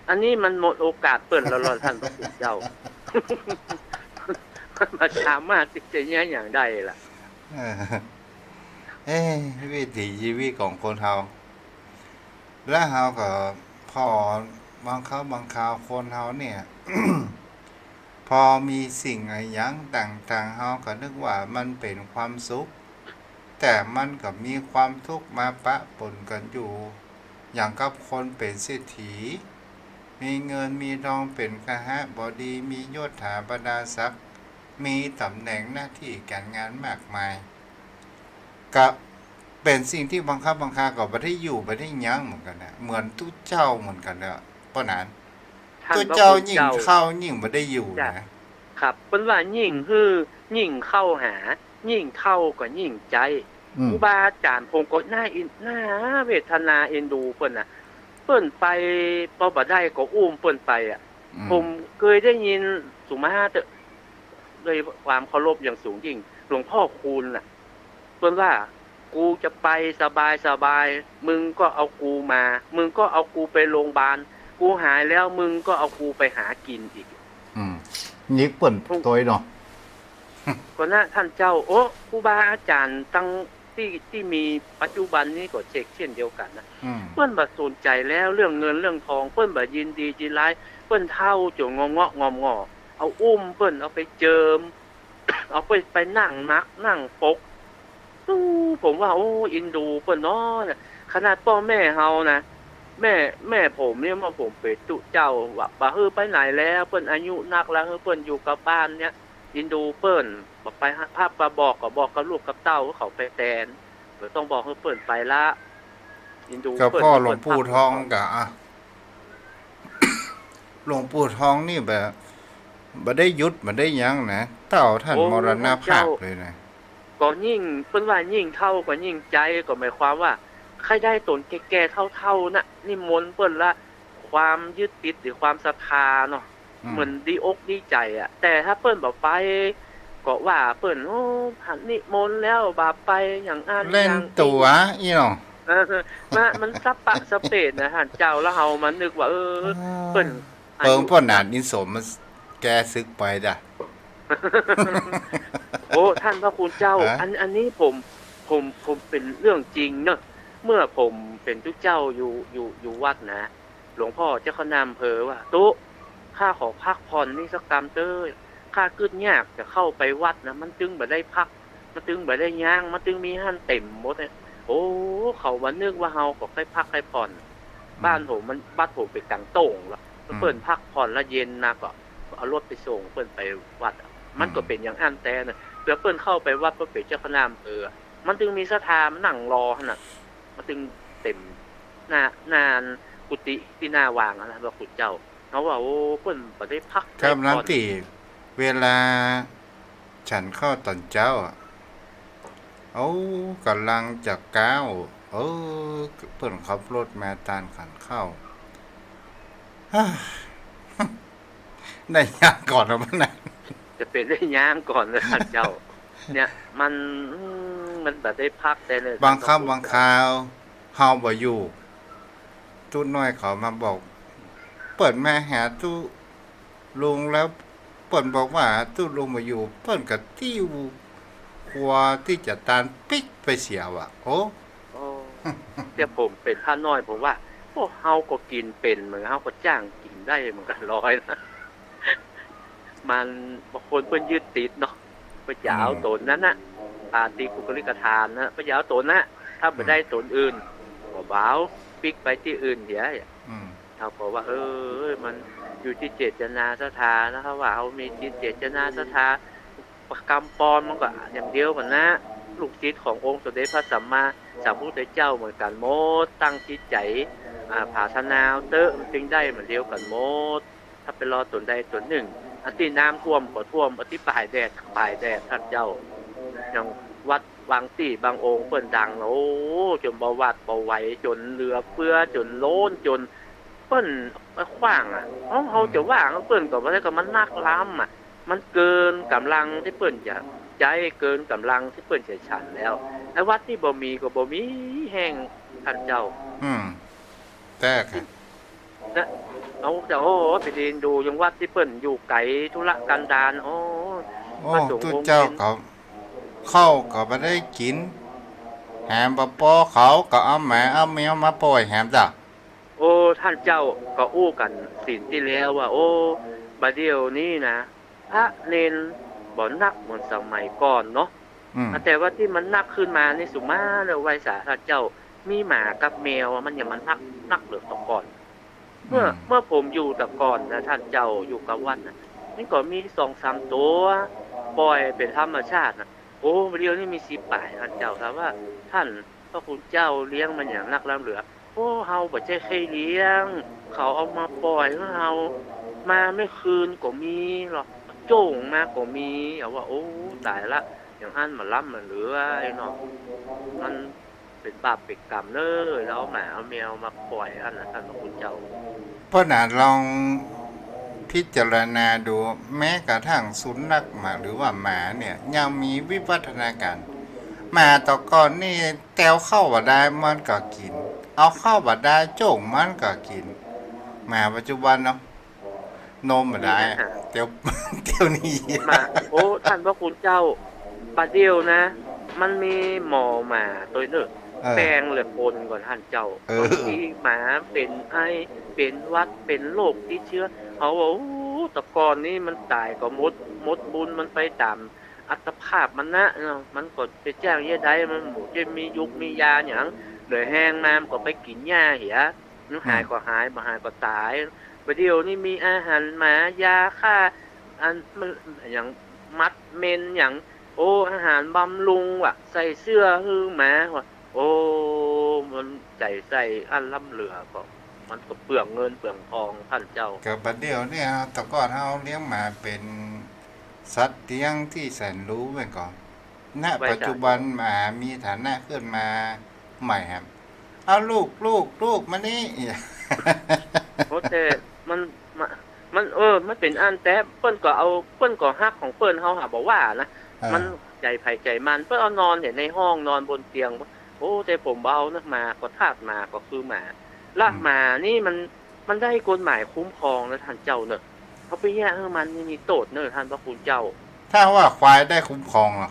อันนี้มันหมดโอกาสเปิ้นแล้วล่ะ ท่านพระคุณเจ้า มันบ่สามารถตี้จะเยียะหยังได้ละ เออ เอ๊ะ วิถีชีวิตของคนเฮา และเฮาก็ผ่อ บางครั้งบางคราวคนเฮาเนี่ย พอมีสิ่งอะหยังต่างๆ เฮาก็นึกว่ามันเป๋นความสุข แต่มันก็มีความทุกข์มาปะปนกั๋นอยู่ อย่างกับคนเป๋นเศรษฐี มีเงินมีทองเป๋นคหบดี มียศถาบรรดาศักดิ์ มีต๋ำแหน่งหน้าตี้ก๋านงานมากมาย ก็เป๋นสิ่งตี้บางครั้งบางคราวก็บ่ได้อยู่บ่ได้หยังเหมือนกั๋นนะ เหมือนตุ๊เจ้าเหมือนกั๋นเน่อ ป้อหนาน ตุ๊เจ้ายิ่งเฒ่ายิ่งบ่ได้อยู่นะ ครับ เปิ้นว่ายิ่งหื้อยิ่งเข้าหา ยิ่งเฒ่าก็ยิ่งใจ๊ ครูบาอาจ๋ารย์ผมก็น่าเอ็น น่าเวทนาเอ็นดูเปิ้นน่ะ เปิ้นไป ปอบ่ได้ก็อุ้มเปิ้นไปอะ ผมเกยได้ยิน สุมาเต๊อะ ด้วยความเคารพอย่างสูงยิ่ง หลวงพ่อคูณน่ะ เปิ้นว่า กูจะไปสบายๆ มึงก็เอากูมา มึงก็เอากูไปโรงพยาบาล กูหายแล้ว มึงก็เอากูไปหากินอีก อืม นี่เปิ้นตวยเนาะ ก็นะท่านเจ้า โอ้ ครูบาอาจ๋ารย์ตังตี้ ตี้มีปัจจุบันนี้ก็เช็กเช่นเดียวกั๋นนะ เปิ้นบ่สนใจ๋แล้วเรื่องเงินเรื่องทอง เปิ้นบ่ยินดียินร้าย เปิ้นเฒ่าจ๋นงอเงาะงอมงอ เอาอุ้มเปิ้น เอาไปเจิม เอาไป ไปนั่งหนักนั่งปก อู้ ผมว่า โอ้ เอ็นดูเปิ้นเนาะ ขนาดป้อแม่เฮานะ แม่ แม่ผมเนี่ย เมื่อผมเป๋นตุ๊เจ้าว่า บ่หื้อไปไหนแล้ว เปิ้นอายุนักแล้ว หื้อเปิ้นอยู่กับบ้านเนี่ย เอ็นดูเปิ้น บ่ไปหา พา บ่บอก ก็บอกกับลูกกับเต้าเขาไปแตน บ่ต้องบอกหื้อเปิ้นไปละ เอ็นดูเปิ้น ก็พ่อหลวงปู่ทองกะ หลวงปู่ทองนี่แบบ บ่ได้หยุด บ่ได้หยังนะ เต้าท่าน โอ้ มรณภาพเลยนะ ก็ยิ่ง เปิ้นว่ายิ่งเฒ่าก็ยิ่งใจ๊ ก็หมายความว่า ใค่ได้ต๋นแก่ๆ เฒ่าๆ น่ะ นิมนต์เปิ้นละ ความยึดติดหรือความศรัทธาเนาะ เหมือนดีอกดีใจ๋อะ แต่ถ้าเปิ้นบ่ไป ก็ว่าเปิ้น โอ้ หันนิมนต์แล้วบ่ไป อย่างอั้น เล่นตั๋ว อย่างนี้ อี้เนาะ เออ มา มันสะปะสะเปะนะท่านเจ้า แล้วเฮามานึกว่า เออ เปิ้น เปิงป้อหนานอินสมมันแกสึกไปจ้ะ โอ้ ท่านพระคุณเจ้า อัน อันนี้ผม ผม ผมเป๋นเรื่องจริงเนาะ เมื่อผมเป๋นตุ๊เจ้าอยู่ อยู่ อยู่วัดนะ หลวงพ่อเจ้าคณะอำเภอว่า ตุ๊ ข้าขอพักผ่อนนี้สักกำเต๊อะ ข้ากึ๊ดยากจะเข้าไปวัดนะ มันตึงบ่ได้พัก มันตึงบ่ได้ย่าง มันตึงมีหั้นเต๋มหมดเนี่ย โอ้ เขาบ่นึกว่าเฮาก็ใค่พักใค่ผ่อน บ้านผมมัน วัดผมเป๋นก๋างโต้งละ เปิ้นพักผ่อนละเย็นนะ ก็เอารถไปส่งเปิ้นไปวัดอะ มันก็เป๋นอย่างอั้นแต๊นะ เปื้อเปิ้นเข้าไปวัด เปิ้นเป๋นเจ้าคณะอำเภอ มันตึงมีศรัทธามานั่งรอหั้นน่ะ มันตึงเต๋มหน้า หน้ากุฏิตี้หน้าวางหั้นน่ะ พระคุณเจ้า เฮาว่า โอ้ เปิ้นบ่ได้พัก ครับ ได้ผ่อน นั้นตี้เวลาฉันข้าวต๋อนเจ๊าอะ โอ้ ก่ำลังจะก้าว เออ เปิ้นขับรถมาตานฉันข้าว ได้ย่างก่อนนะมันน่ะ จะเป๋นได้ย่างก่อนนะท่านเจ้า เนี่ย มัน อืม มันบ่ได้พักแต่เนี่ย บางครั้งบางคราว เฮาบ่อยู่ ตุ๊น้อยเขามาบอก เปิ้นมาหาตุ๊ลุงแล้ว เปิ้นบอกว่าตุ๊ลุงบ่อยู่ เปิ้นก็ติ้วครัวตี้จะตานปิ๊กไปเสียว่ะ โอ้ โอ้ เดี๋ยวผมเป๋นพระน้อย ผมว่า โอ้ เฮาก็กิ๋นเป๋นเหมือน เฮาก็จ้างกิ๋นได้เหมือนกั๋นลอยนะ มัน บางคนเปิ้นยึดติดเนาะ เปิ้นจะเอาต๋นนั้นน่ะ อ่า ติปุคลิกฐานนะ เปิ้นจะเอาต๋นน่ะ ถ้าบ่ได้ต๋นอื่น ก็บ่เอา ปิ๊กไปตี้อื่นเสีย เฮาก็ว่า เออ มันอยู่ตี้เจตนาศรัทธานะ ถ้าว่าเฮามีจิตเจตนาศรัทธา กำปอนมันก็อย่างเดียวกั๋นนะ ลูกศิษย์ขององค์สมเด็จพระสัมมาสัมพุทธเจ้าเหมือนกั๋นหมด ตั้งจิตใจ๋ อ่า ผาถนาเอาเต๊อะ มันจึงได้เหมือนเดียวกั๋นหมด ถ้าไปรอต๋นใดต๋นนึ่ง อันตี้น้ำท่วมก็ท่วม อันตี้ปายแดดก็ปายแดด ท่านเจ้า อย่างวัดบางตี้บางองค์เปิ้นดัง โอ้ จ๋นบ่หวาดบ่ไหว จ๋นเหลือเฟือ จ๋นล้น จ๋นเปิ้นไปขว้างอะ เอ้า เฮาจะว่าเปิ้นก็บ่ได้ ก็มันนักล้ำอะ มันเกินก๋ำลังตี้เปิ้นจะใจ๊ เกินก๋ำลังตี้เปิ้นจะฉันแล้ว ไอ้วัดตี้บ่มีก็บ่มีแฮง ท่านเจ้า อืม แต่ นะ เอา แต่ โอ้ ไปยืนดูยังวัดตี้เปิ้นอยู่ไก๋ทุรกันดาร โอ้ โอ้ พระสงฆ์ ตุ๊เจ้าองค์เล็ก เขา ข้าวก็บ่ได้กิ๋น แหมบ่ปอเขาก็เอาหมาเอาแมวมาป่อยแหมจ้ะ โอ้ ท่านเจ้าก็อู้กั๋นศีลตี้แล้วว่า โอ้ บ่าเดี่ยวนี้นะ พระเณรบ่นักเหมือนสมัยก่อนเนาะ อืม แต่ว่าตี้มันนักขึ้นมานี่สุมาเน่อ ไหว้สาท่านเจ้า มีหมากับแมวอะ มันยังมันนัก นักเหลือแต่ก่อน เมื่อ อืม เมื่อผมอยู่แต่ก่อนนะท่านเจ้า อยู่กับวัดนะ มันก็มีสองสามตัว ปล่อยเป๋นธรรมชาตินะ โอ้ บ่าเดี่ยวนี้มีสิบป๋ายท่านเจ้า ถามว่า ท่านพระคุณเจ้าเลี้ยงมันหยังนักล้ำเหลือ โอ้ เฮาบ่ใจ้ใค่เลี้ยง เขาเอามาปล่อยหื้อเฮา มาเมื่อคืนก็มีลอ โจ้งมาก็มี เอาว่า โอ้ ต๋ายละ อย่างอั้นบ่าล้ำบ่าเหลือไอ้เนาะ มันเป๋นบาปเป๋นก๋รรมเน่อ แล้วเอาหมาเอาแมวมาปล่อยอั้นนะท่านพระคุณเจ้า เพราะน่ะลองพิจารณาดู แม้กระทั่งสุนัขหมาหรือว่าหมาเนี่ยยังมีวิวัฒนาการ หมาแต่ก่อนนี่แตวข้าวบ่ได้มันก็กิ๋น เอาข้าวบ่ได้โจ้งมันก็กิ๋น หมาปัจจุบันเนาะ นมบ่ได้ มีอาหาร เตียว เตียวนี้ มา โอ้ ท่านพระคุณเจ้า บ่าเดี่ยวนะ มันมีหมอหมาตวยเน่อ เออ แปลงเหลือคนก่อนท่านเจ้า เออ บางทีหมาเป๋นไอ เป๋นหวัด เป๋นโรคติดเชื้อ เขาว่า โอ้ แต่ก่อนนี้มันต๋ายก็หมด หมดบุญมันไปต๋ามอัตภาพมันนะเนาะ มันก็จะแจ้งเยียะใด มันบ่จะมียุกมียาหยัง เหลือแฮงมามันก็ไปกิ๋นหญ้าเหีย มันหาย อืม ก็หาย บ่หายก็ต๋าย บ่าเดี่ยวนี้มีอาหารหมา ยาฆ่า อัน มัน หยัง มัดเม็นหยัง โอ้ อาหารบำรุงว่ะ ใส่เสื้อหื้อหมาว่ะ โอ้ มันใจ๋ใส่อั้นล้ำเหลือก็ มันก็เปลืองเงินเปลืองทองท่านเจ้า ก็บ่าเดี่ยวเนี่ย แต่ก่อนเฮาเลี้ยงหมาเป๋นสัตว์เลี้ยงตี้แสนรู้ไว้ก่อน ณ ไว้จ้ะ ปัจจุบันหมามีฐานะขึ้นมาใหม่ครับ เอาลูก ลูก ลูกมานี่ โอ้ แต่มัน มะ มัน เออ มันเป๋นอั้นแต๊ เปิ้นก็เอา เปิ้นก็ฮักของเปิ้น เฮาหาบ่ว่านะ เออ มันใจ๋ใผใจ๋มัน เปิ้นเอานอนเนี่ยในห้องนอนบนเตียง โอ้ แต่ผมบ่เอานะ หมาก็ทาสหมาก็คือหมา ละ อืม หมานี่มัน มันได้กฎหมายคุ้มครองนะท่านเจ้าเน่อ เฮาไปเยียะหื้อมันนี่มีโต้ษเน่อท่านพระคุณเจ้า ถ้าว่าควายได้คุ้มครองเหรอ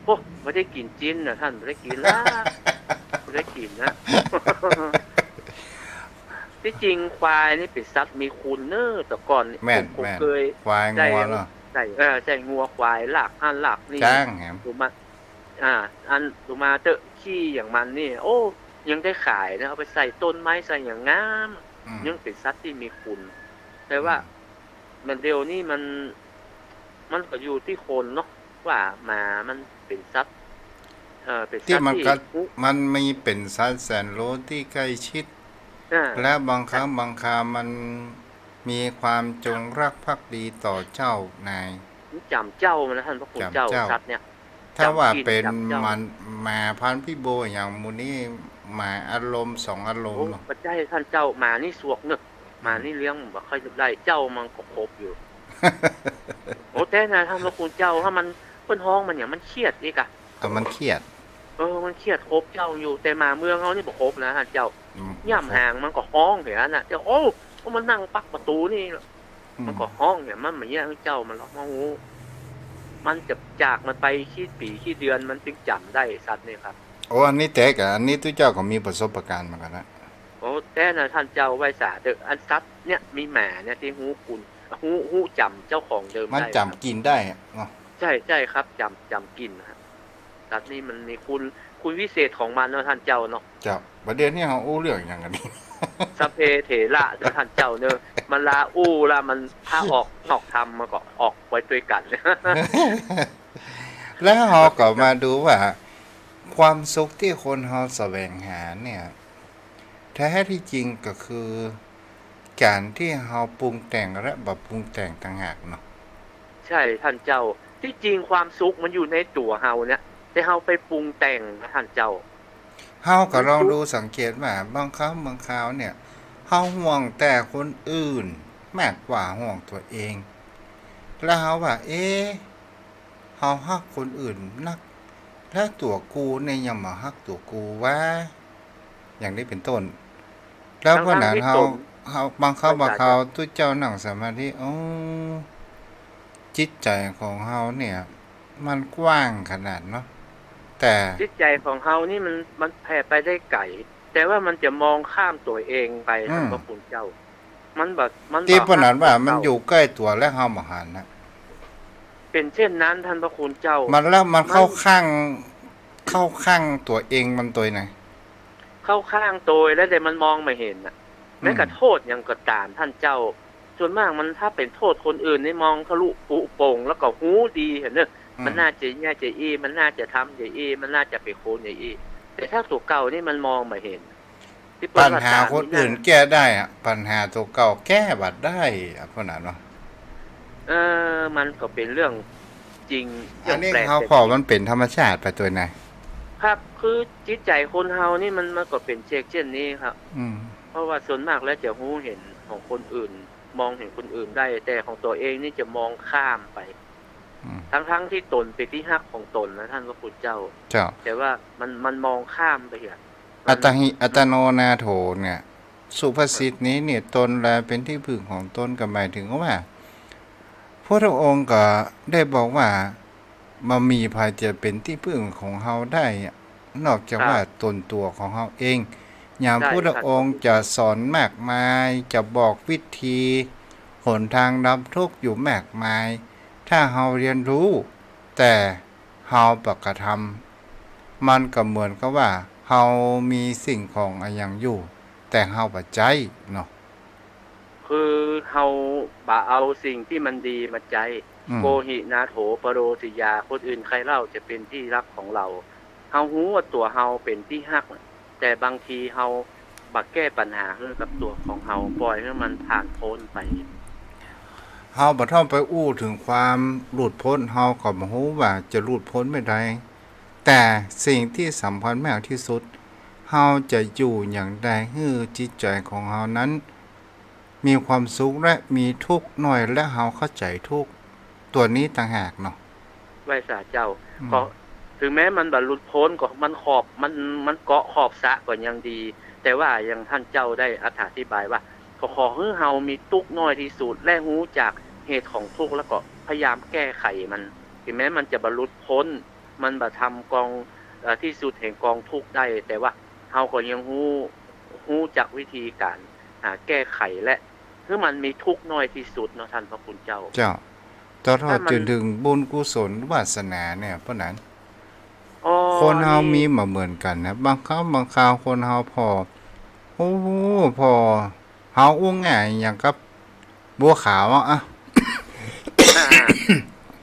โอ้ บ่ได้กิ๋นจิ๊นนะท่าน บ่ได้กิ๋นละ บ่ได้กิ๋นนะ ตี้จริงควายนี่เป๋นสัตว์มีคุณเน่อ แต่ก่อนนี่ แม่น ผม ผม แม่น เกย ควาย ใจ้ งัวเนาะ ใจ้ เออ ใจ้งัวควาย ลากหั้นลากนี่ จ๊างแหม ดูมา อ่า อันดูมาเต๊อะ ขี้อย่างมันนี่ โอ้ ยังได้ขายนะ เอาไปใส่ต้นไม้ใส่อย่างงาม อืม ยังเป๋นสัตว์ตี้มีคุณ แต่ว่า อืม บ่าเดี่ยวนี้มัน มันก็อยู่ตี้คนเนาะ ว่าหมามันเป๋นสัตว์ เอ่อ เป๋นสัตว์ ตี้มัน ตี้ ก็ มันมีเป๋นสัตว์แสนรู้ตี้ใกล้ชิด อ่า และบางครั้ง ครับ บางครามันมีความจงรักภักดีต่อเจ้านาย มันจ๋ำเจ้ามันนะท่านพระคุณเจ้า จ๋ำเจ้า สัตว์เนี่ย ถ้าว่าเป๋น จ๋ำกิ๋นจ๋ำเจ้า หมา หมาพันธุ์พิทบูลอย่างหมู่นี้ หมาอารมณ์สองอารมณ์ โอ้ เนาะ บ่ใจ้ท่านเจ้า หมานี่สวกเน่อ หมานี่เลี้ยงบ่ค่อยได้ เจ้ามันก็คบอยู่ โอ้ แต่นะท่านพระคุณเจ้า ถ้ามัน เปิ้นฮ้องมันเนี่ย มันเครียดอีกอะ เออ มันเครียด เออ มันเครียดคบเจ้าอยู่ แต่หมาเมืองเฮานี่บ่คบนะท่านเจ้า อืม ย่ำหางมันก็ฮ้องเหียนะ เจ้า โอ้ มันนั่งปักประตู๋นี่ อืม มันก็ฮ้องเหีย มันบ่เยียะหื้อเจ้ามันหรอก มันฮู้ มันจะจากมันไปกี่ปี๋กี่เดือนมันจึงจ๋ำได้สัตว์นี่ครับ โอ้ อันนี้แต๊ก่ะ อันนี้ตุ๊เจ้าก็มีประสบการณ์เหมือนกั๋นนะ โอ้ แต๊นะท่านเจ้า ไหว้สาเต๊อะ อันสัตว์เนี่ย มีหมาเนี่ยตี้ฮู้คุณ ฮู้ ฮู้จ๋ำเจ้าของเดิมได้ มันจ๋ำกิ๋นได้อะเนาะ ใจ้ ใจ้ครับ จ๋ำ จ๋ำกิ๋นนะฮะ สัตว์นี่มันมีคุณ คุณวิเศษของมันเนาะท่านเจ้าเนาะ เจ้า บ่าเดี่ยวนี้เฮาอู้เรื่องหยังกั๋นนี่ สัพเพเถระเนาะท่านเจ้าเน่อ มันลาอู้ละ มัน ถ้าออกนอกธรรมมันก็ออกไปตวยกั๋น แล้วเฮาก็มาดูว่า ความสุขตี้คนเฮาแสวงหาเนี่ย แท้ตี้จริงก็คือก๋านตี้เฮาปรุงแต่งและบ่ปรุงแต่งต่างหากเนาะ ใจ้ท่านเจ้า ตี้จริงความสุขมันอยู่ในตั๋วเฮาเนี่ย แต่เฮาไปปรุงแต่งนะท่านเจ้า เฮาก็ลองดูสังเกตว่า บางครั้งบางคราวเนี่ย เฮาห่วงแต่คนอื่นมากกว่าห่วงตั๋วเอง แล้วเฮาว่า เอ๊ะ เฮาฮักคนอื่นนัก แล้วตั๋วกูเนี่ยยังบ่ฮักตั๋วกูวะ อย่างนี้เป๋นต้น แล้วเพราะนั้นเฮา เฮา บางครั้งบางคราวตุ๊เจ้านั่งสมาธิ โอ้ จิตใจ๋ของเฮาเนี่ย มันกว้างขนาดเนาะ แต่จิตใจ๋ของเฮานี่มัน มันแผ่ไปได้ไก๋ แต่ว่ามันจะมองข้ามตั๋วเองไป อืม ท่านพระคุณเจ้า มันบ่ มันบ่ ตี้เพราะนั้นว่ามันอยู่ใก้ตั๋วแล้วเฮาบ่หันนะ เป๋นเจ้นนั้นท่านพระคุณเจ้า มันแล้วมันเข้าข้าง เข้าข้างตั๋วเองมันตวยไหน เข้าข้างตวยแล้วแต่มันมองบ่เห็นน่ะ แม้กระโทษหยังก็ต๋ามต้านเจ้า ส่วนมากมันถ้าเป๋นโทษคนอื่นนี่มองทะลุปรุโปร่ง แล้วก็ฮู้ดีหั้นเน่อ อืม มันน่าจะเยียะจะอี้ มันน่าจะทำจะอี้ มันน่าจะไปโคนจะอี้ แต่ถ้าตั๋วเก่านี่มันมองบ่เห็น ตี้เปิ้นว่า ปัญหาคนอื่นแก้ได้อะ ปัญหาตั๋วเก่าแก้บ่ได้อะ เพราะนั้นเนาะ เออ มันก็เป๋นเรื่องจริง อันนี้ เรื่องแปลก เฮาก็ มันเป๋นธรรมชาติไปตวยนะ ครับ คือจิตใจ๋คนเฮานี่มัน มันก็เป๋นเช่น เช่นนี้ครับ อืม เพราะว่าส่วนมากแล้วจะฮู้เห็นของคนอื่น มองเห็นคนอื่นได้ แต่ของตั๋วเองนี่จะมองข้ามไป อืม ทั้งๆ ตี้ตนเป๋นตี้ฮักของตนนะ ต้านพระคุณเจ้า เจ้า แต่ว่ามัน มันมองข้ามไปอะ อัตตาหิ อัตตาโนนาโถเนี่ย สุภาษิตนี้เนี่ย ตนแลเป๋นตี้พึ่งของตน ก็หมายถึงว่า พุทธองค์ก็ได้บอกว่า บ่มีใผจะเป๋นตี้พึ่งของเฮาได้ นอกจากว่า ครับ ตนตั๋วของเฮาเอง อย่าง ใช่ พุทธองค์จะสอนมากมาย จะบอกวิธี หนทางดับทุกข์อยู่มากมาย ถ้าเฮาเฮียนฮู้ แต่เฮาบ่กระทำ มันก็เหมือนกับว่า เฮามีสิ่งของอะหยังอยู่ แต่เฮาบ่ใจ๊เนาะ คือเฮาบ่เอาสิ่งตี้มันดีมาใจ๊ อืม โกหินาโถปโรสิยา คนอื่นใครเล่าจะเป๋นตี้ฮักของเฮา เฮาฮู้ว่าตั๋วเฮาเป๋นตี้ฮัก แต่บางทีเฮาบ่แก้ปัญหาหื้อกับตั๋วของเฮา ปล่อยหื้อมันผ่านป๊นไป เฮาบ่ต้องไปอู้เถิงความหลุดป๊น เฮาก็บ่ฮู้ว่าจะหลุดป๊นเมื่อใด แต่สิ่งตี้สำคัญมากตี้สุด เฮาจะอยู่อย่างใดหื้อจิตใจ๋ของเฮานั้น มีความสุขและมีทุกข์น้อย และเฮาเข้าใจ๋ทุกข์ ตั๋วนี้ต่างหากเนาะ ไหว้สาเจ้า อืม ก็เถิงแม้มันบ่หลุดป๊น ก็มันขอบ มัน มันเกาะขอบสระก็ยังดี แต่ว่าอย่างต้านเจ้าได้อธิบายว่า ก็ขอหื้อเฮามีตุ๊กข์น้อยตี้สุด และฮู้จักเหตุของตุ๊กข์ แล้วก็พยายามแก้ไขมัน เถิงแม้มันจะบ่หลุดป๊น มันบ่ทำกอง เอ่อ ตี้สุดแห่งกองตุ๊กข์ได้ แต่ว่าเฮาก็ยังฮู้ ฮู้จักวิธีก๋าน อ่า แก้ไขและหื้อมันมีตุ๊กข์น้อยตี้สุดเนาะ ต้านพระคุณเจ้า เจ้า ตลอด ถ้ามัน จ๋นเถิงบุญกุศลวาสนาเนี่ย เพราะนั้น อ๋อ คนเฮา นี่ มีบ่เหมือนกั๋นนะ บางครั้งบางคราวคนเฮาผ่อ โอ้โห ผ่อ เฮาอู้ง่ายอย่างกับบัวขาวอะ อ่า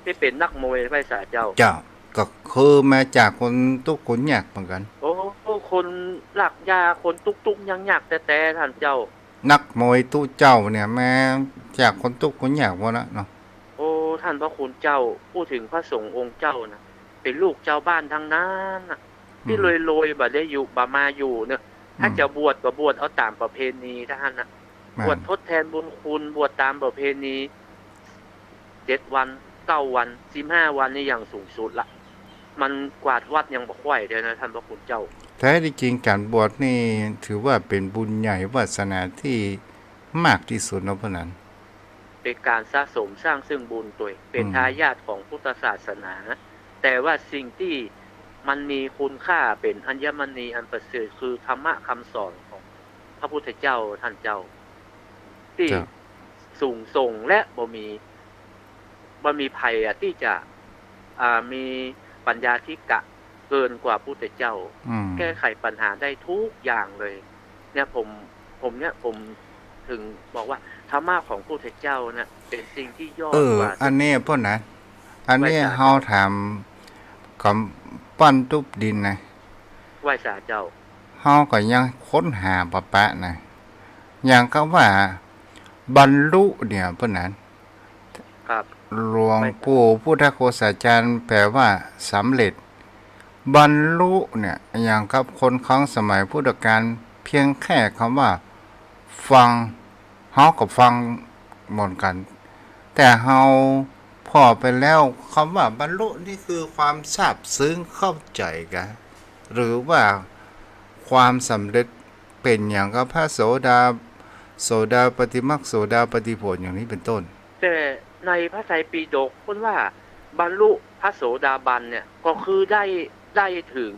ตี้เป๋นนักมวย ไหว้สาเจ้า เจ้า ก็คือมาจากคนตุ๊กข์คนยากเหมือนกั๋น โอ้ คนลากยาก คนตุ๊กข์ตุ๊กข์ยากยากแต๊ๆ ต้านเจ้า นักมวยตุ๊เจ้าเนี่ย มาจากคนตุ๊กข์คนยากหมดละเนาะ โอ้ ต้านพระคุณเจ้า พูดถึงพระสงฆ์องค์เจ้านะ เป๋นลูกจาวบ้านตังนั้นน่ะ ตี้ อืม รวยๆ บ่ได้อยู่ บ่มาอยู่เนาะ ถ้า อืม จะบวชก็บวชเอาต๋ามประเพณีเต้าหั้นน่ะ แม่น บวชทดแทนบุญคุณ บวชต๋ามประเพณี เจ็ดวัน เก้าวัน สิบห้าวันนี่อย่างสูงสุดละ มันกวาดวัดยังบ่ค่อยเตื้อนะ ต้านพระคุณเจ้า แท้ตี้จริงก๋านบวชนี่ถือว่าเป๋นบุญใหญ่วาสนาตี้มากตี้สุดเนาะ เพราะนั้น เป๋นก๋านสะสมสร้างซึ่งบุญตวย เป๋น อืม ทายาทของพุทธศาสนา แต่ว่าสิ่งตี้มันมีคุณค่าเป๋นอัญมณีอันประเสริฐ คือธรรมะคำสอนของพระพุทธเจ้า ต้านเจ้า ตี้ เจ้า สูงส่งและบ่มี บ่มีใผอะตี้จะ อ่า มีปัญญาธิกะเกินกว่าพุทธเจ้า อืม แก้ไขปัญหาได้ทุกอย่างเลย เนี่ยผม ผมเนี่ย ผมเถิงบอกว่าธรรมะของพุทธเจ้าเนี่ยเป๋นสิ่งตี้ยอด เออ กว่า อันนี้เพราะนั้น อันนี้ ไหว้สาเจ้า เฮาถามกำปั้นตุ๊บดินนะ ไหว้สาเจ้า เฮาก็ยังค้นหาบ่ปะนะ อย่างกับว่าบรรลุเนี่ย เพราะนั้น ครับ หลวงปู่พุทธโฆษาจารย์แปลว่าสำเร็จ บรรลุเนี่ย อย่างกับคนครั้งสมัยพุทธกาล เพียงแค่คำว่าฟัง เฮาก็ฟังเหมือนกั๋น แต่เฮาผ่อไปแล้ว คำว่าบรรลุนี่คือความซาบซึ้งเข้าใจ๋กะ หรือว่าความสำเร็จ เป๋นอย่างกับพระโสดา โสดาปัตติมรรค โสดาปัตติผล อย่างนี้เป๋นต้น แต่ในพระไตรปิฎกเปิ้นว่าบรรลุพระโสดาบันเนี่ย ก็คือได้ ได้เถิง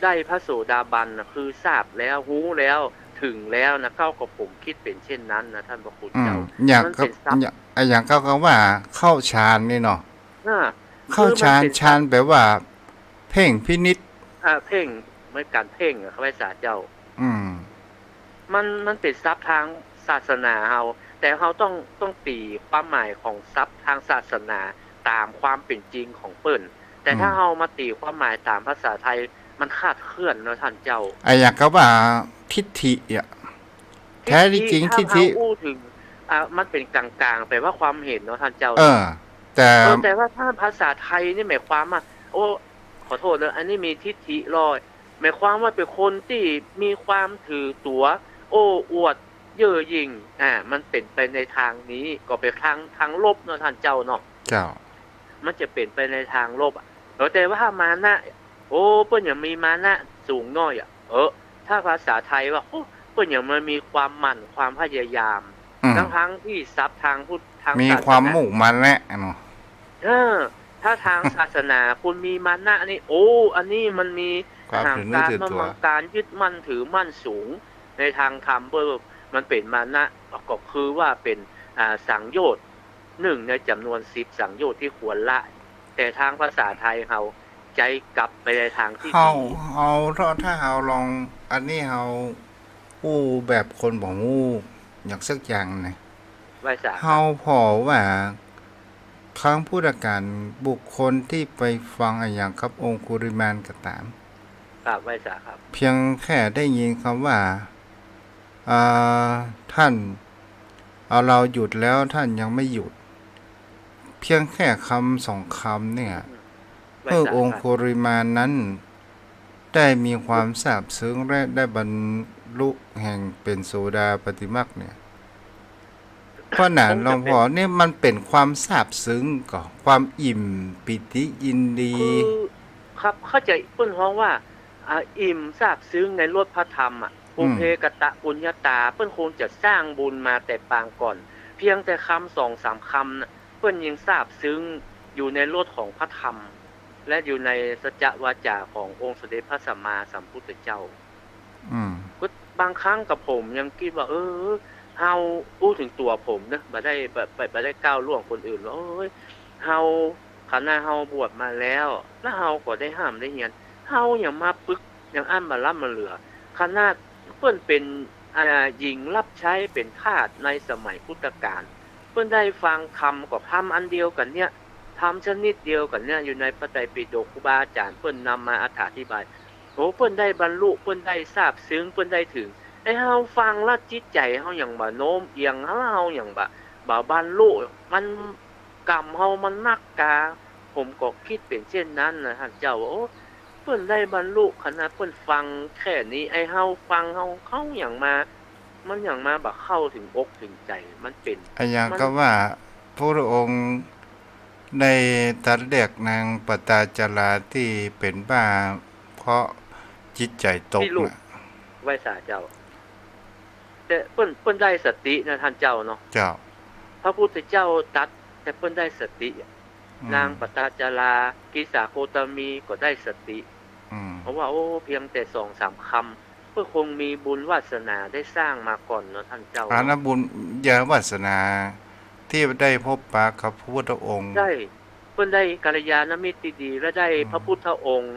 ได้พระโสดาบันน่ะ คือซาบแล้ว ฮู้แล้ว เถิงแล้วนะ เก้ากับผมกึ๊ดเป๋นเช่นนั้นนะ ต้านพระคุณเจ้า อืม อย่าง มันเป๋นศัพท์ อย่าง อย่างเก้าก็ว่าเข้าฌานนี่เนาะ อ่า เข้าฌาน คือมันเป๋น ฌานแปลว่า เพ่งพินิจ อ่า เพ่ง เหมือนก๋านเพ่งอะ ไหว้สาเจ้า อืม มัน มันเป๋นศัพท์ตางศาสนาเฮา แต่เฮาต้อง ต้องตี๋ความหมายของศัพท์ตางศาสนาต๋ามความเป๋นจริงของเปิ้น แต่ถ้า อืม เฮามาตี๋ความหมายต๋ามภาษาไทย มันคลาดเคลื่อนเนาะต้านเจ้า อะ อย่างกำว่าทิฏฐิอะ ทิฏฐิ แท้ที่จริง ถ้า ทิฏฐิ เฮาอู้เถิง อ่า มันเป๋นก๋างๆ แป๋ว่าความเห็นเนาะต้านเจ้า เออ แต่ เออ แต่ว่าถ้าภาษาไทยนี่หมายความว่า โอ้ ขอโต้ษเนาะ อันนี้มีทิฏฐิลอย หมายความว่าเป๋นคนตี้มีความถือตั๋ว โอ้อวด เย่อหยิ่ง อ่า มันเป๋นไปในตางนี้ ก็เป๋นตาง ตางลบเนาะต้านเจ้าเนาะ เจ้า มันจะเป๋นไปในตางลบอะ เออ แต่ว่ามานะ โอ้ เปิ้นยังมีมานะสูงน้อยอะ เออ ถ้าภาษาไทยว่า โอ้ เปิ้นยังมามีความหมั่น ความพยายาม อืม ตังๆ ตี้ศัพท์ตางพุทธ ตางศาสนา มีความมุ่งมั่นแหละเนาะ เออ ถ้าตางศาสนาคุณมีมานะนี่ โอ้ อันนี้มันมี ความถือเนื้อถือตั๋ว หางการ มันมีการยึดมั่นถือมั่นสูง ในตางธรรมเปิ้น มันเป๋นมานะ ก็คือว่าเป๋น อ่า สังโยชน์ หนึ่งในจ๋ำนวนสิบสังโยชน์ตี้ควรละ แต่ตางภาษาไทยเฮาใจ๊กลับไปในตางตี้ เฮา ดี เฮา ถ้า ถ้าเฮาลอง อันนี้เฮาอู้แบบคนบ่ฮู้หยังสักอย่างนะ ไหว้สา เฮาผ่อว่า ครั้งพุทธกาลบุคคลตี้ไปฟังอะหยังกับองคุริมานก็ต๋าม ครับ ไหว้สาครับ เพียงแค่ได้ยินกำว่า อ่า ท่าน เอา เราหยุดแล้ว ท่านยังไม่หยุด เพียงแค่กำสองกำเนี่ย อืม เมื่อองคุริมานนั้น ได้มีความซาบซึ้งและได้บรรลุแห่งเป๋นโสดาปัตติมรรคเนี่ย เพราะนั้น หลวงพ่อ เนี่ยมันเป๋นความซาบซึ้งก่อ ความอิ่มปีติยินดี คือ ครับ เข้าใจ๋เปิ้นฮ้องว่า อ่า อิ่มซาบซึ้งในรสพระธรรมอะ ปุพเพ อืม กตปุญญาตา เปิ้นคงจะสร้างบุญมาแต่ปางก่อน เพียงแต่กำสองสามกำน่ะ เปิ้นยังซาบซึ้งอยู่ในรสของพระธรรม และอยู่ในสัจจวาจาขององค์สมเด็จพระสัมมาสัมพุทธเจ้า อืม ก็บางครั้งกับผมยังกึ๊ดว่า เออ เฮา อู้เถิงตั๋วผมเนาะ บ่ได้ บ่ บ่ บ่ได้ก้าวล่วงคนอื่นว่า เอ้ย เฮา ขนาดเฮาบวชมาแล้ว แล้วเฮาก็ได้ฮ่ำได้เฮียน เฮายังมาปึก ยังอั้นบ่ล้ำบ่เหลือ ขนาดเปิ้นเป๋น อ่า หญิงรับใช้เป๋นทาสในสมัยพุทธกาล เปิ้นได้ฟังธรรมก็ธรรมอันเดียวกั๋นเนี่ย ธรรมชนิดเดียวกั๋นเนี่ย อยู่ในพระไตรปิฎก ครูบาอาจ๋ารย์เปิ้นนำมาอธิบาย โอ้ เปิ้นได้บรรลุ เปิ้นได้ซาบซึ้ง เปิ้นได้เถิง ไอ้เฮาฟังแล้วจิตใจ๋เฮายังบ่โน้มเอียง เฮา เฮายังบ่ บ่บรรลุ มัน กรรมเฮามันนักกา ผมก็กึ๊ดเป๋นเช่นนั้นนะต้านเจ้า โอ้ เปิ้นได้บรรลุขนาดเปิ้นฟังแค่นี้ ไอ้เฮาฟังเฮา เฮายังมา มันยังมาบ่เข้าเถิงอกเถิงใจ๋ มันเป๋น อะหยัง มัน กำว่าพระพุทธองค์ได้ตรัสเรียกนางปตาจาราตี้เป๋นบ้าเพราะจิตใจ๋ตก ตี้ลูก น่ะ ไหว้สาเจ้า แต่เปิ้น เปิ้นได้สตินะต้านเจ้าเนาะ เจ้า พระพุทธเจ้าตรัส แต่เปิ้นได้สติ อืม นางปตาจารา กิสาโคตมีก็ได้สติ อืม เพราะว่า โอ้ เพียงแต่สองสามกำ เปิ้นคงมีบุญวาสนาได้สร้างมาก่อนเนาะต้านเจ้า อันนั้นบุญญาวาสนาตี้ได้พบปะกับพระพุทธองค์ ใช่ เปิ้นได้กัลยาณมิตรตี้ดี และได้ อืม พระพุทธองค์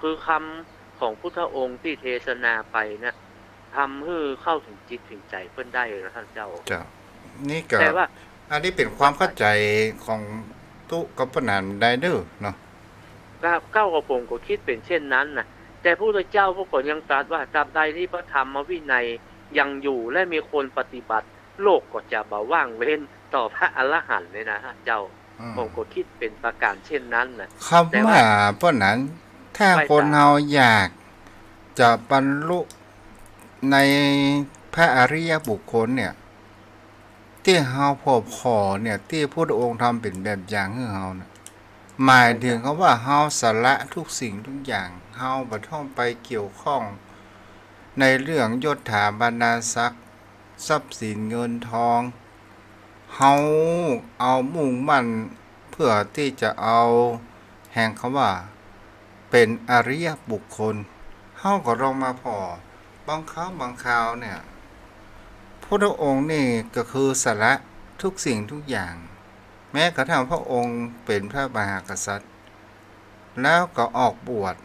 คือกำของพุทธองค์ตี้เทศนาไปนะ ทำหื้อเข้าเถิงจิตเถิงใจ๋เปิ้นได้นะต้านเจ้า เจ้า นี่ก็ แต่ว่า อันนี้เป๋นความเข้าใจ๋ของตุ๊กะปะหนานได้เน้อเนาะ ครับ เก้ากับผมก็กึ๊ดเป๋นเช่นนั้นนะ แต่พระพุทธเจ้าก็ยังตรัสว่า ตราบใดที่พระธรรมวินัยยังอยู่และมีคนปฏิบัติ โลกก็จะบ่ว่างเว้นต่อพระอรหันต์เลยนะต้านเจ้า อืม ผมก็กึ๊ดเป๋นประก๋านเช่นนั้นนะ คำว่า แต่ว่า เพราะนั้น ถ้า ไม่ คนเฮาอยากจะบรรลุในพระอริยบุคคลเนี่ย ตี้เฮาผ่อๆ เนี่ย ตี้พระพุทธองค์ทำเป๋นแบบอย่างหื้อเฮาเนี่ย หมายเถิงกำว่าเฮาสละทุกสิ่งทุกอย่าง เฮาบ่ต้องไปเกี่ยวข้องในเรื่องยศถาบรรดาศักดิ์ ทรัพย์สินเงินทอง เฮาเอามุ่งมั่นเพื่อตี้จะเอาแห่งกำว่าเป๋นอริยบุคคล เฮาก็ลองมาผ่อ บางครั้งบางคราวเนี่ย พุทธองค์นี่ก็คือสละทุกสิ่งทุกอย่าง แม้กระทั่งพระองค์เป๋นพระมหากษัตริย์ แล้วก็ออกบวช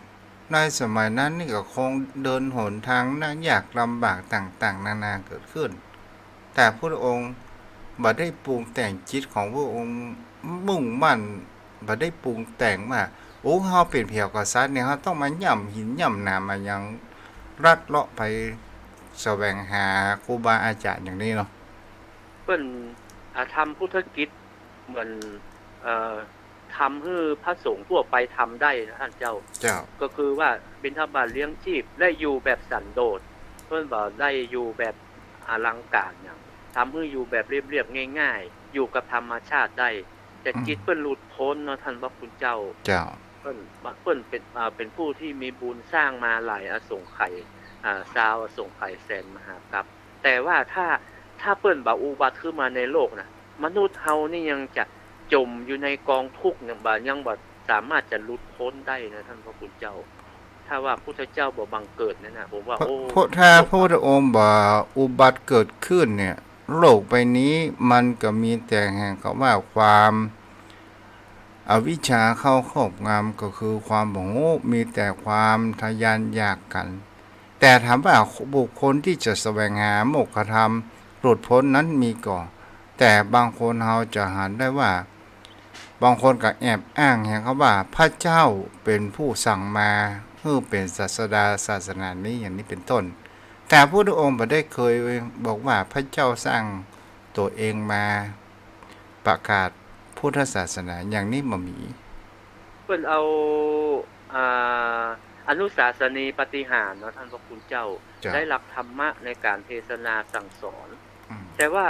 ในสมัยนั้นนี่ก็คงเดินหนทางนะ ยากลำบากต่างๆ นานาเกิดขึ้น แต่พระพุทธองค์บ่ได้ปรุงแต่งจิตของพระองค์มุ่งมั่น บ่ได้ปรุงแต่งว่า โอ้ เฮาเป๋นเผ่ากษัตริย์เนี่ย เฮาต้องมาย่ำหินย่ำหนามมาหยัง ลัดเลาะไปแสวงหาครูบาอาจารย์อย่างนี้เนาะ เปิ้น อ่า ทำพุทธกิจเหมือน เอ่อ ทำหื้อพระสงฆ์ทั่วไปทำได้นะท่านเจ้า เจ้า ก็คือว่าบิณฑบาตเลี้ยงชีพ และอยู่แบบสันโดษ เปิ้นบ่ได้อยู่แบบอลังการหยัง ทำหื้ออยู่แบบเรียบๆ ง่ายๆ อยู่กับธรรมชาติได้ แต่ อืม จิตเปิ้นหลุดพ้นเนาะท่านพระคุณเจ้า เจ้า เปิ้น เปิ้นเป๋น อ่า เป๋นผู้ที่มีบุญสร้างมาหลายอสงไขย อ่า ซาวอสงไขยแสนมหากัป แต่ว่าถ้า ถ้าเปิ้นบ่อุบัติขึ้นมาในโลกนะ มนุษย์เฮานี่ยังจะจ๋มอยู่ในกองทุกข์เนี่ย บ่ ยังบ่สามารถจะหลุดพ้นได้นะท่านพระคุณเจ้า ถ้าว่าพุทธเจ้าบ่บังเกิดเนี่ยนะ ผมว่า พระ โอ้ พระ ถ้า โลก พระพุทธองค์บ่อุบัติเกิดขึ้นเนี่ย โลกใบนี้มันก็มีแต่แห่งคำว่าความอวิชชาเข้าครอบงำ ก็คือความบ่ฮู้ มีแต่ความทะยานอยากกัน แต่ถามว่าบุคคลที่จะแสวงหาโมกขธรรมหลุดพ้นนั้นมีก่อ แต่บางคนเฮาจะหันได้ว่า บางคนก็แอบอ้างแห่งคำว่าพระเจ้าเป๋นผู้สั่งมาหื้อเป๋นศาสดาศาสนานี้อย่างนี้เป๋นต้น แต่พระพุทธองค์บ่ได้เคยบอกว่าพระเจ้าสร้างตั๋วเองมาประกาศพุทธศาสนาอย่างนี้บ่มี เปิ้นเอา อ่า อนุสาสนีปาฏิหาริย์เนาะท่านพระคุณเจ้า เจ้า ได้รับธรรมะในการเทศนาสั่งสอน อืม แต่ว่า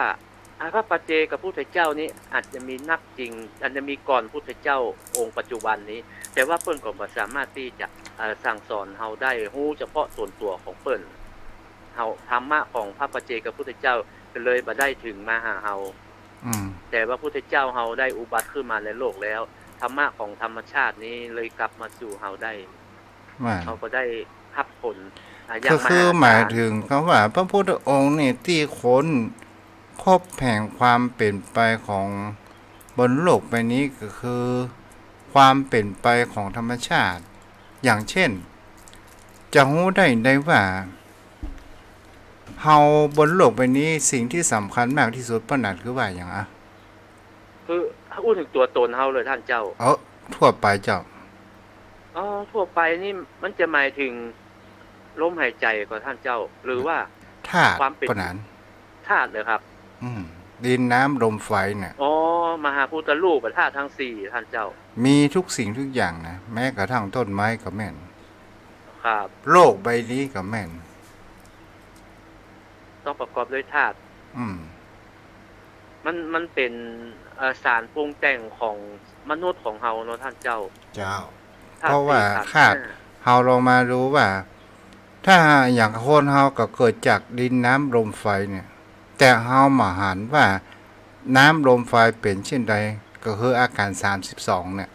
อ่า พระปัจเจกพุทธเจ้านี้อาจจะมีนับจริง อาจจะมีก่อนพุทธเจ้าองค์ปัจจุบันนี้ แต่ว่าเปิ้นก็บ่สามารถที่จะ เอ่อ สั่งสอนเฮาได้ ฮู้เฉพาะส่วนตั๋วของเปิ้น เฮา ธรรมะของพระปัจเจกพุทธเจ้าก็เลยบ่ได้ถึงมาหาเฮา อืม แต่ว่าพุทธเจ้าเฮาได้อุบัติขึ้นมาในโลกแล้ว ธรรมะของธรรมชาตินี้เลยกลับมาสู่เฮาได้ แม่น เฮาก็ได้ฮับผล อ่า อย่าง ก็คือ มหาศาล หมายถึงคำว่าพระพุทธองค์นี่ตี้ค้นพบแห่งความเป๋นไปของบนโลกใบนี้ก็คือความเป๋นไปของธรรมชาติ อย่างเช่น จะฮู้ได้ ได้ว่า เฮาบนโลกใบนี้สิ่งที่สำคัญมากที่สุด ป้อหนานคือว่าหยังอะ คืออู้ถึงตั๋วตนเฮาเลยท่านเจ้า เออ ทั่วไปเจ้า อ๋อ ทั่วไปนี่มันจะหมายถึงลมหายใจ๋ก่อท่านเจ้า หรือว่า ธาตุ ความเป๋น ป้อหนาน ธาตุเหรอครับ อืม ดินน้ำลมไฟเนี่ย อ๋อ มหาภูตรูปธาตุทั้งสี่ท่านเจ้า มีทุกสิ่งทุกอย่างนะ แม้กระทั่งต้นไม้ก็แม่น ครับ โลกใบนี้ก็แม่น ต้องประกอบด้วยธาตุ อืม มัน มันเป๋น เอ่อ สารปรุงแต่งของมนุษย์ของเฮาเนาะท่านเจ้า เจ้า ธาตุ เพราะว่า สี่ขันธ์ ธาตุ ห้า เฮาลองมาดูว่า ถ้าอย่างคนเฮาก็เกิดจากดินน้ำลมไฟเนี่ย แต่เฮาบ่หันว่าน้ำลมไฟเป๋นเช่นใด ก็คืออาการสามสิบสองเนี่ย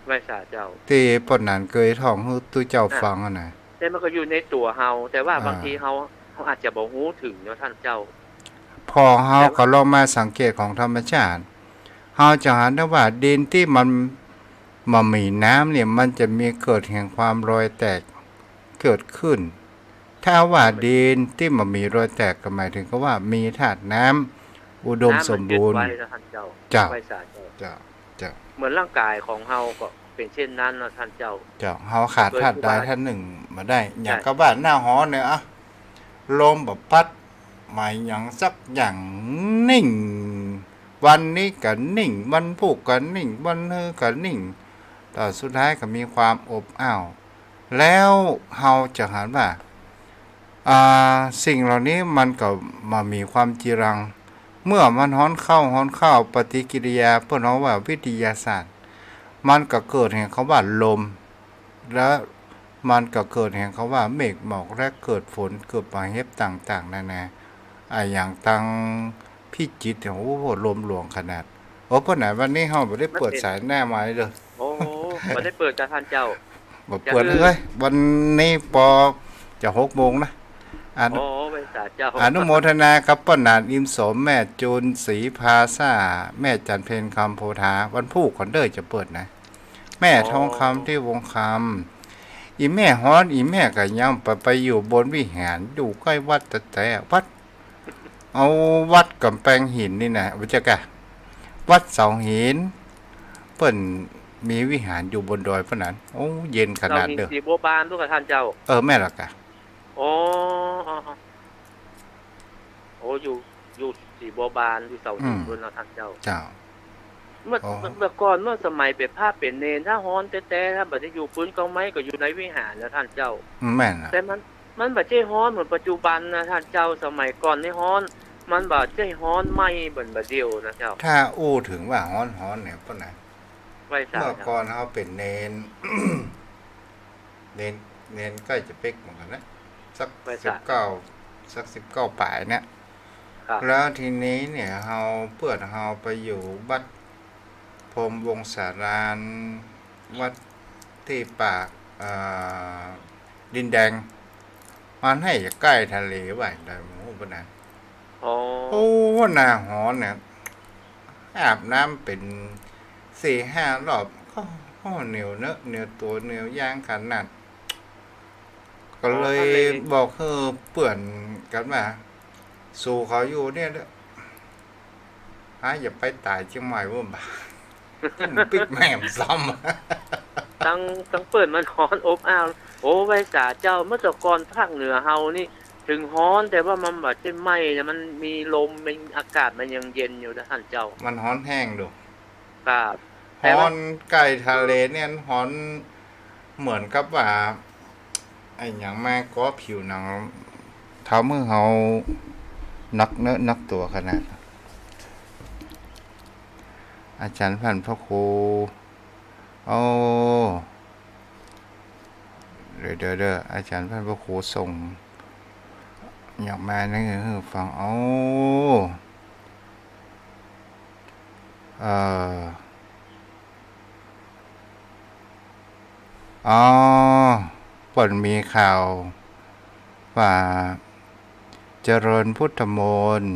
ไหว้สาเจ้า ตี้ป้อหนานเกยท่องหื้อตุ๊เจ้า อ่ะ ฟังอะนะ แต่มันก็อยู่ในตั๋วเฮา แต่ว่า อ่า บางทีเฮา เฮาอาจจะบ่ฮู้ถึงเนาะท่านเจ้า พอเฮา แต่ว่า ก็ลองมาสังเกตของธรรมชาติ เฮาจะหันได้ว่าดินตี้มันบ่มีน้ำเนี่ย มันจะมีเกิดแห่งความรอยแตกเกิดขึ้น ถ้าว่าดินตี้บ่มีรอยแตกก็หมายถึงกับว่ามีธาตุน้ำอุดมสมบูรณ์ น้ำมันยึดไว้นะท่านเจ้า เจ้า ไหว้สาเจ้า เจ้า เจ้า เหมือนร่างกายของเฮาก็เป๋นเช่นนั้นนะท่านเจ้า เจ้า เฮาขาดธาตุใดธาตุหนึ่งบ่ได้ อย่าง ใช่ กับว่าหน้าฮ้อนเนี่ยอะ ลมบ่พัด บ่หยังสักอย่าง นิ่ง วันนี้ก็นิ่ง วันพูกก็นิ่ง วันฮือก็นิ่ง แต่สุดท้ายก็มีความอบอ้าว แล้วเฮาจะหันว่า อ่า สิ่งเหล่านี้มันก็บ่มีความจีรัง เมื่อมันฮ้อนเข้าฮ้อนเข้า ปฏิกิริยาเปิ้นฮ้องว่าวิทยาศาสตร์ มันก็เกิดแห่งคำว่าลม และมันก็เกิดแห่งคำว่าเมฆหมอก และเกิดฝน เกิดบ่าเห็บต่างๆ นานา อะหยังตังพิจิตรเนี่ย โอ้โห ลมหลวงขนาด โอ้ ป้อหนานวันนี้เฮาบ่ได้เปิดสายหน้าไมค์เลย โอ้ บ่ได้เปิดกับท่านเจ้า บ่เปิดเลย วันนี้ปอจะหกโมงนะ อนุ โอ้ ไหว้สาเจ้า อนุโมทนากับป้อหนาน อิ่มสม แม่จูน ศรีภาษา แม่จันเพ็ญ คำโพธา วันพูกก่อนเด้อจะเปิดนะ แม่ อ๋อ ทองคำ ที่วงคำ อี่แม่ฮ้อน อี่แม่ก็ยังไป ไปอยู่บนวิหาร อยู่ใก้วัดแต๊ๆ วัด เอาวัดก๋ำแปงหินนี่นะ บ่ใจ้ก่ะ วัดเสาหิน เปิ้นมีวิหารอยู่บนดอยเปิ้นนั้น โอ้ เย็นขนาดเด้อ เสาหินสีบัวบานตุ๊กะต้านเจ้า เออ แม่นละก่ะ อ๋อ อ๋อ อ๋อ โอ้ อยู่ อยู่สีบัวบาน อยู่เสาหิน อืม ปู๊นเนาะต้านเจ้า เจ้า เมื่อ อ๋อ เมื่อ เมื่อก่อน เมื่อสมัยเป๋นพระเป๋นเณร ถ้าฮ้อนแต๊ๆ ถ้าบ่ได้อยู่ปื๊นกองไม้ก็อยู่ในวิหารนะต้านเจ้า อืม แม่นละ แต่มัน มันบ่ใจ้ฮ้อนเหมือนปัจจุบันนะต้านเจ้า สมัยก่อนนี่ฮ้อน มันบ่ใจ้ฮ้อนไหม้เหมือนบ่าเดี่ยวนะเจ้า ถ้าอู้เถิงว่าฮ้อนๆ เนี่ย เปิ้นนะ ไหว้สา เมื่อก่อนเฮาเป๋นเณร เณร เณรใก้จะเป๊กเหมือนกั๋นนะ สัก ไหว้สา สิบเก้า สักสิบเก้าป๋ายเนี่ย ครับ แล้วทีนี้เนี่ย เฮา เปื้อนเฮาไปอยู่วัดพรหมวงศาราม วัดตี้ปาก เอ่อ ดินแดง มันหื้อจะใก้ทะเลว่าได้ หมู่เปิ้นนะ อ๋อ โอ้ หน้าฮ้อนเนี่ย อาบน้ำเป๋นสี่ห้ารอบ ก็ โอ้ เหนียวเนอะ เหนียวตั๋วเหนียวยางขนาด ก็เลย อ๋อ ทะเล บอกหื้อเปื้อนกั๋นว่า สู้เขาอยู่เนี่ยเด้อ หาอย่าไปต๋ายเจียงใหม่เว้ยบ่า ปิ๊กแม่มซ้ำ ตัง ตังเปิ้นมันฮ้อนอบอ้าว โอ้ ไหว้สาเจ้า เมื่อแต่ก่อนภาคเหนือเฮานี่ เถิงฮ้อน แต่ว่ามันบ่ใจ้ไหม้นะ มันมีลม มัน อากาศมันยังเย็นอยู่นะต้านเจ้า มันฮ้อนแห้งดู ครับ แต่ว่าฮ้อนใก้ทะเลเนี่ย ฮ้อนเหมือนกับว่า ไอ้หยังมาเกาะผิวหนัง ทำหื้อเฮาหนักเนื้อหนักตั๋วขนาด อาจ๋ารย์พันพระครู โอ้ เดี๋ยวๆๆ อาจ๋ารย์พันพระครูส่งหยังมาหื้อฟัง โอ้ เอ่อ อ๋อ เปิ้นมีข่าวว่า เจริญพุทธมนต์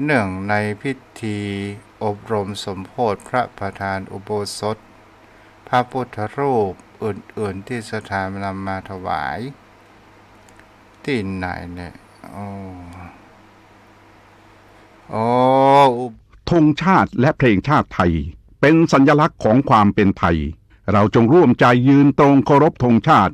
เนื่องในพิธีอบรมสมโภชพระประธานอุโบสถ พระพุทธรูปอื่นๆ ตี้ศรัทธานำมาถวาย ตี้ไหนเนี่ย อ๋อ อ๋อ อุ- ธงชาติและเพลงชาติไทย เป็นสัญลักษณ์ของความเป็นไทย เราจงร่วมใจยืนตรงเคารพธงชาติ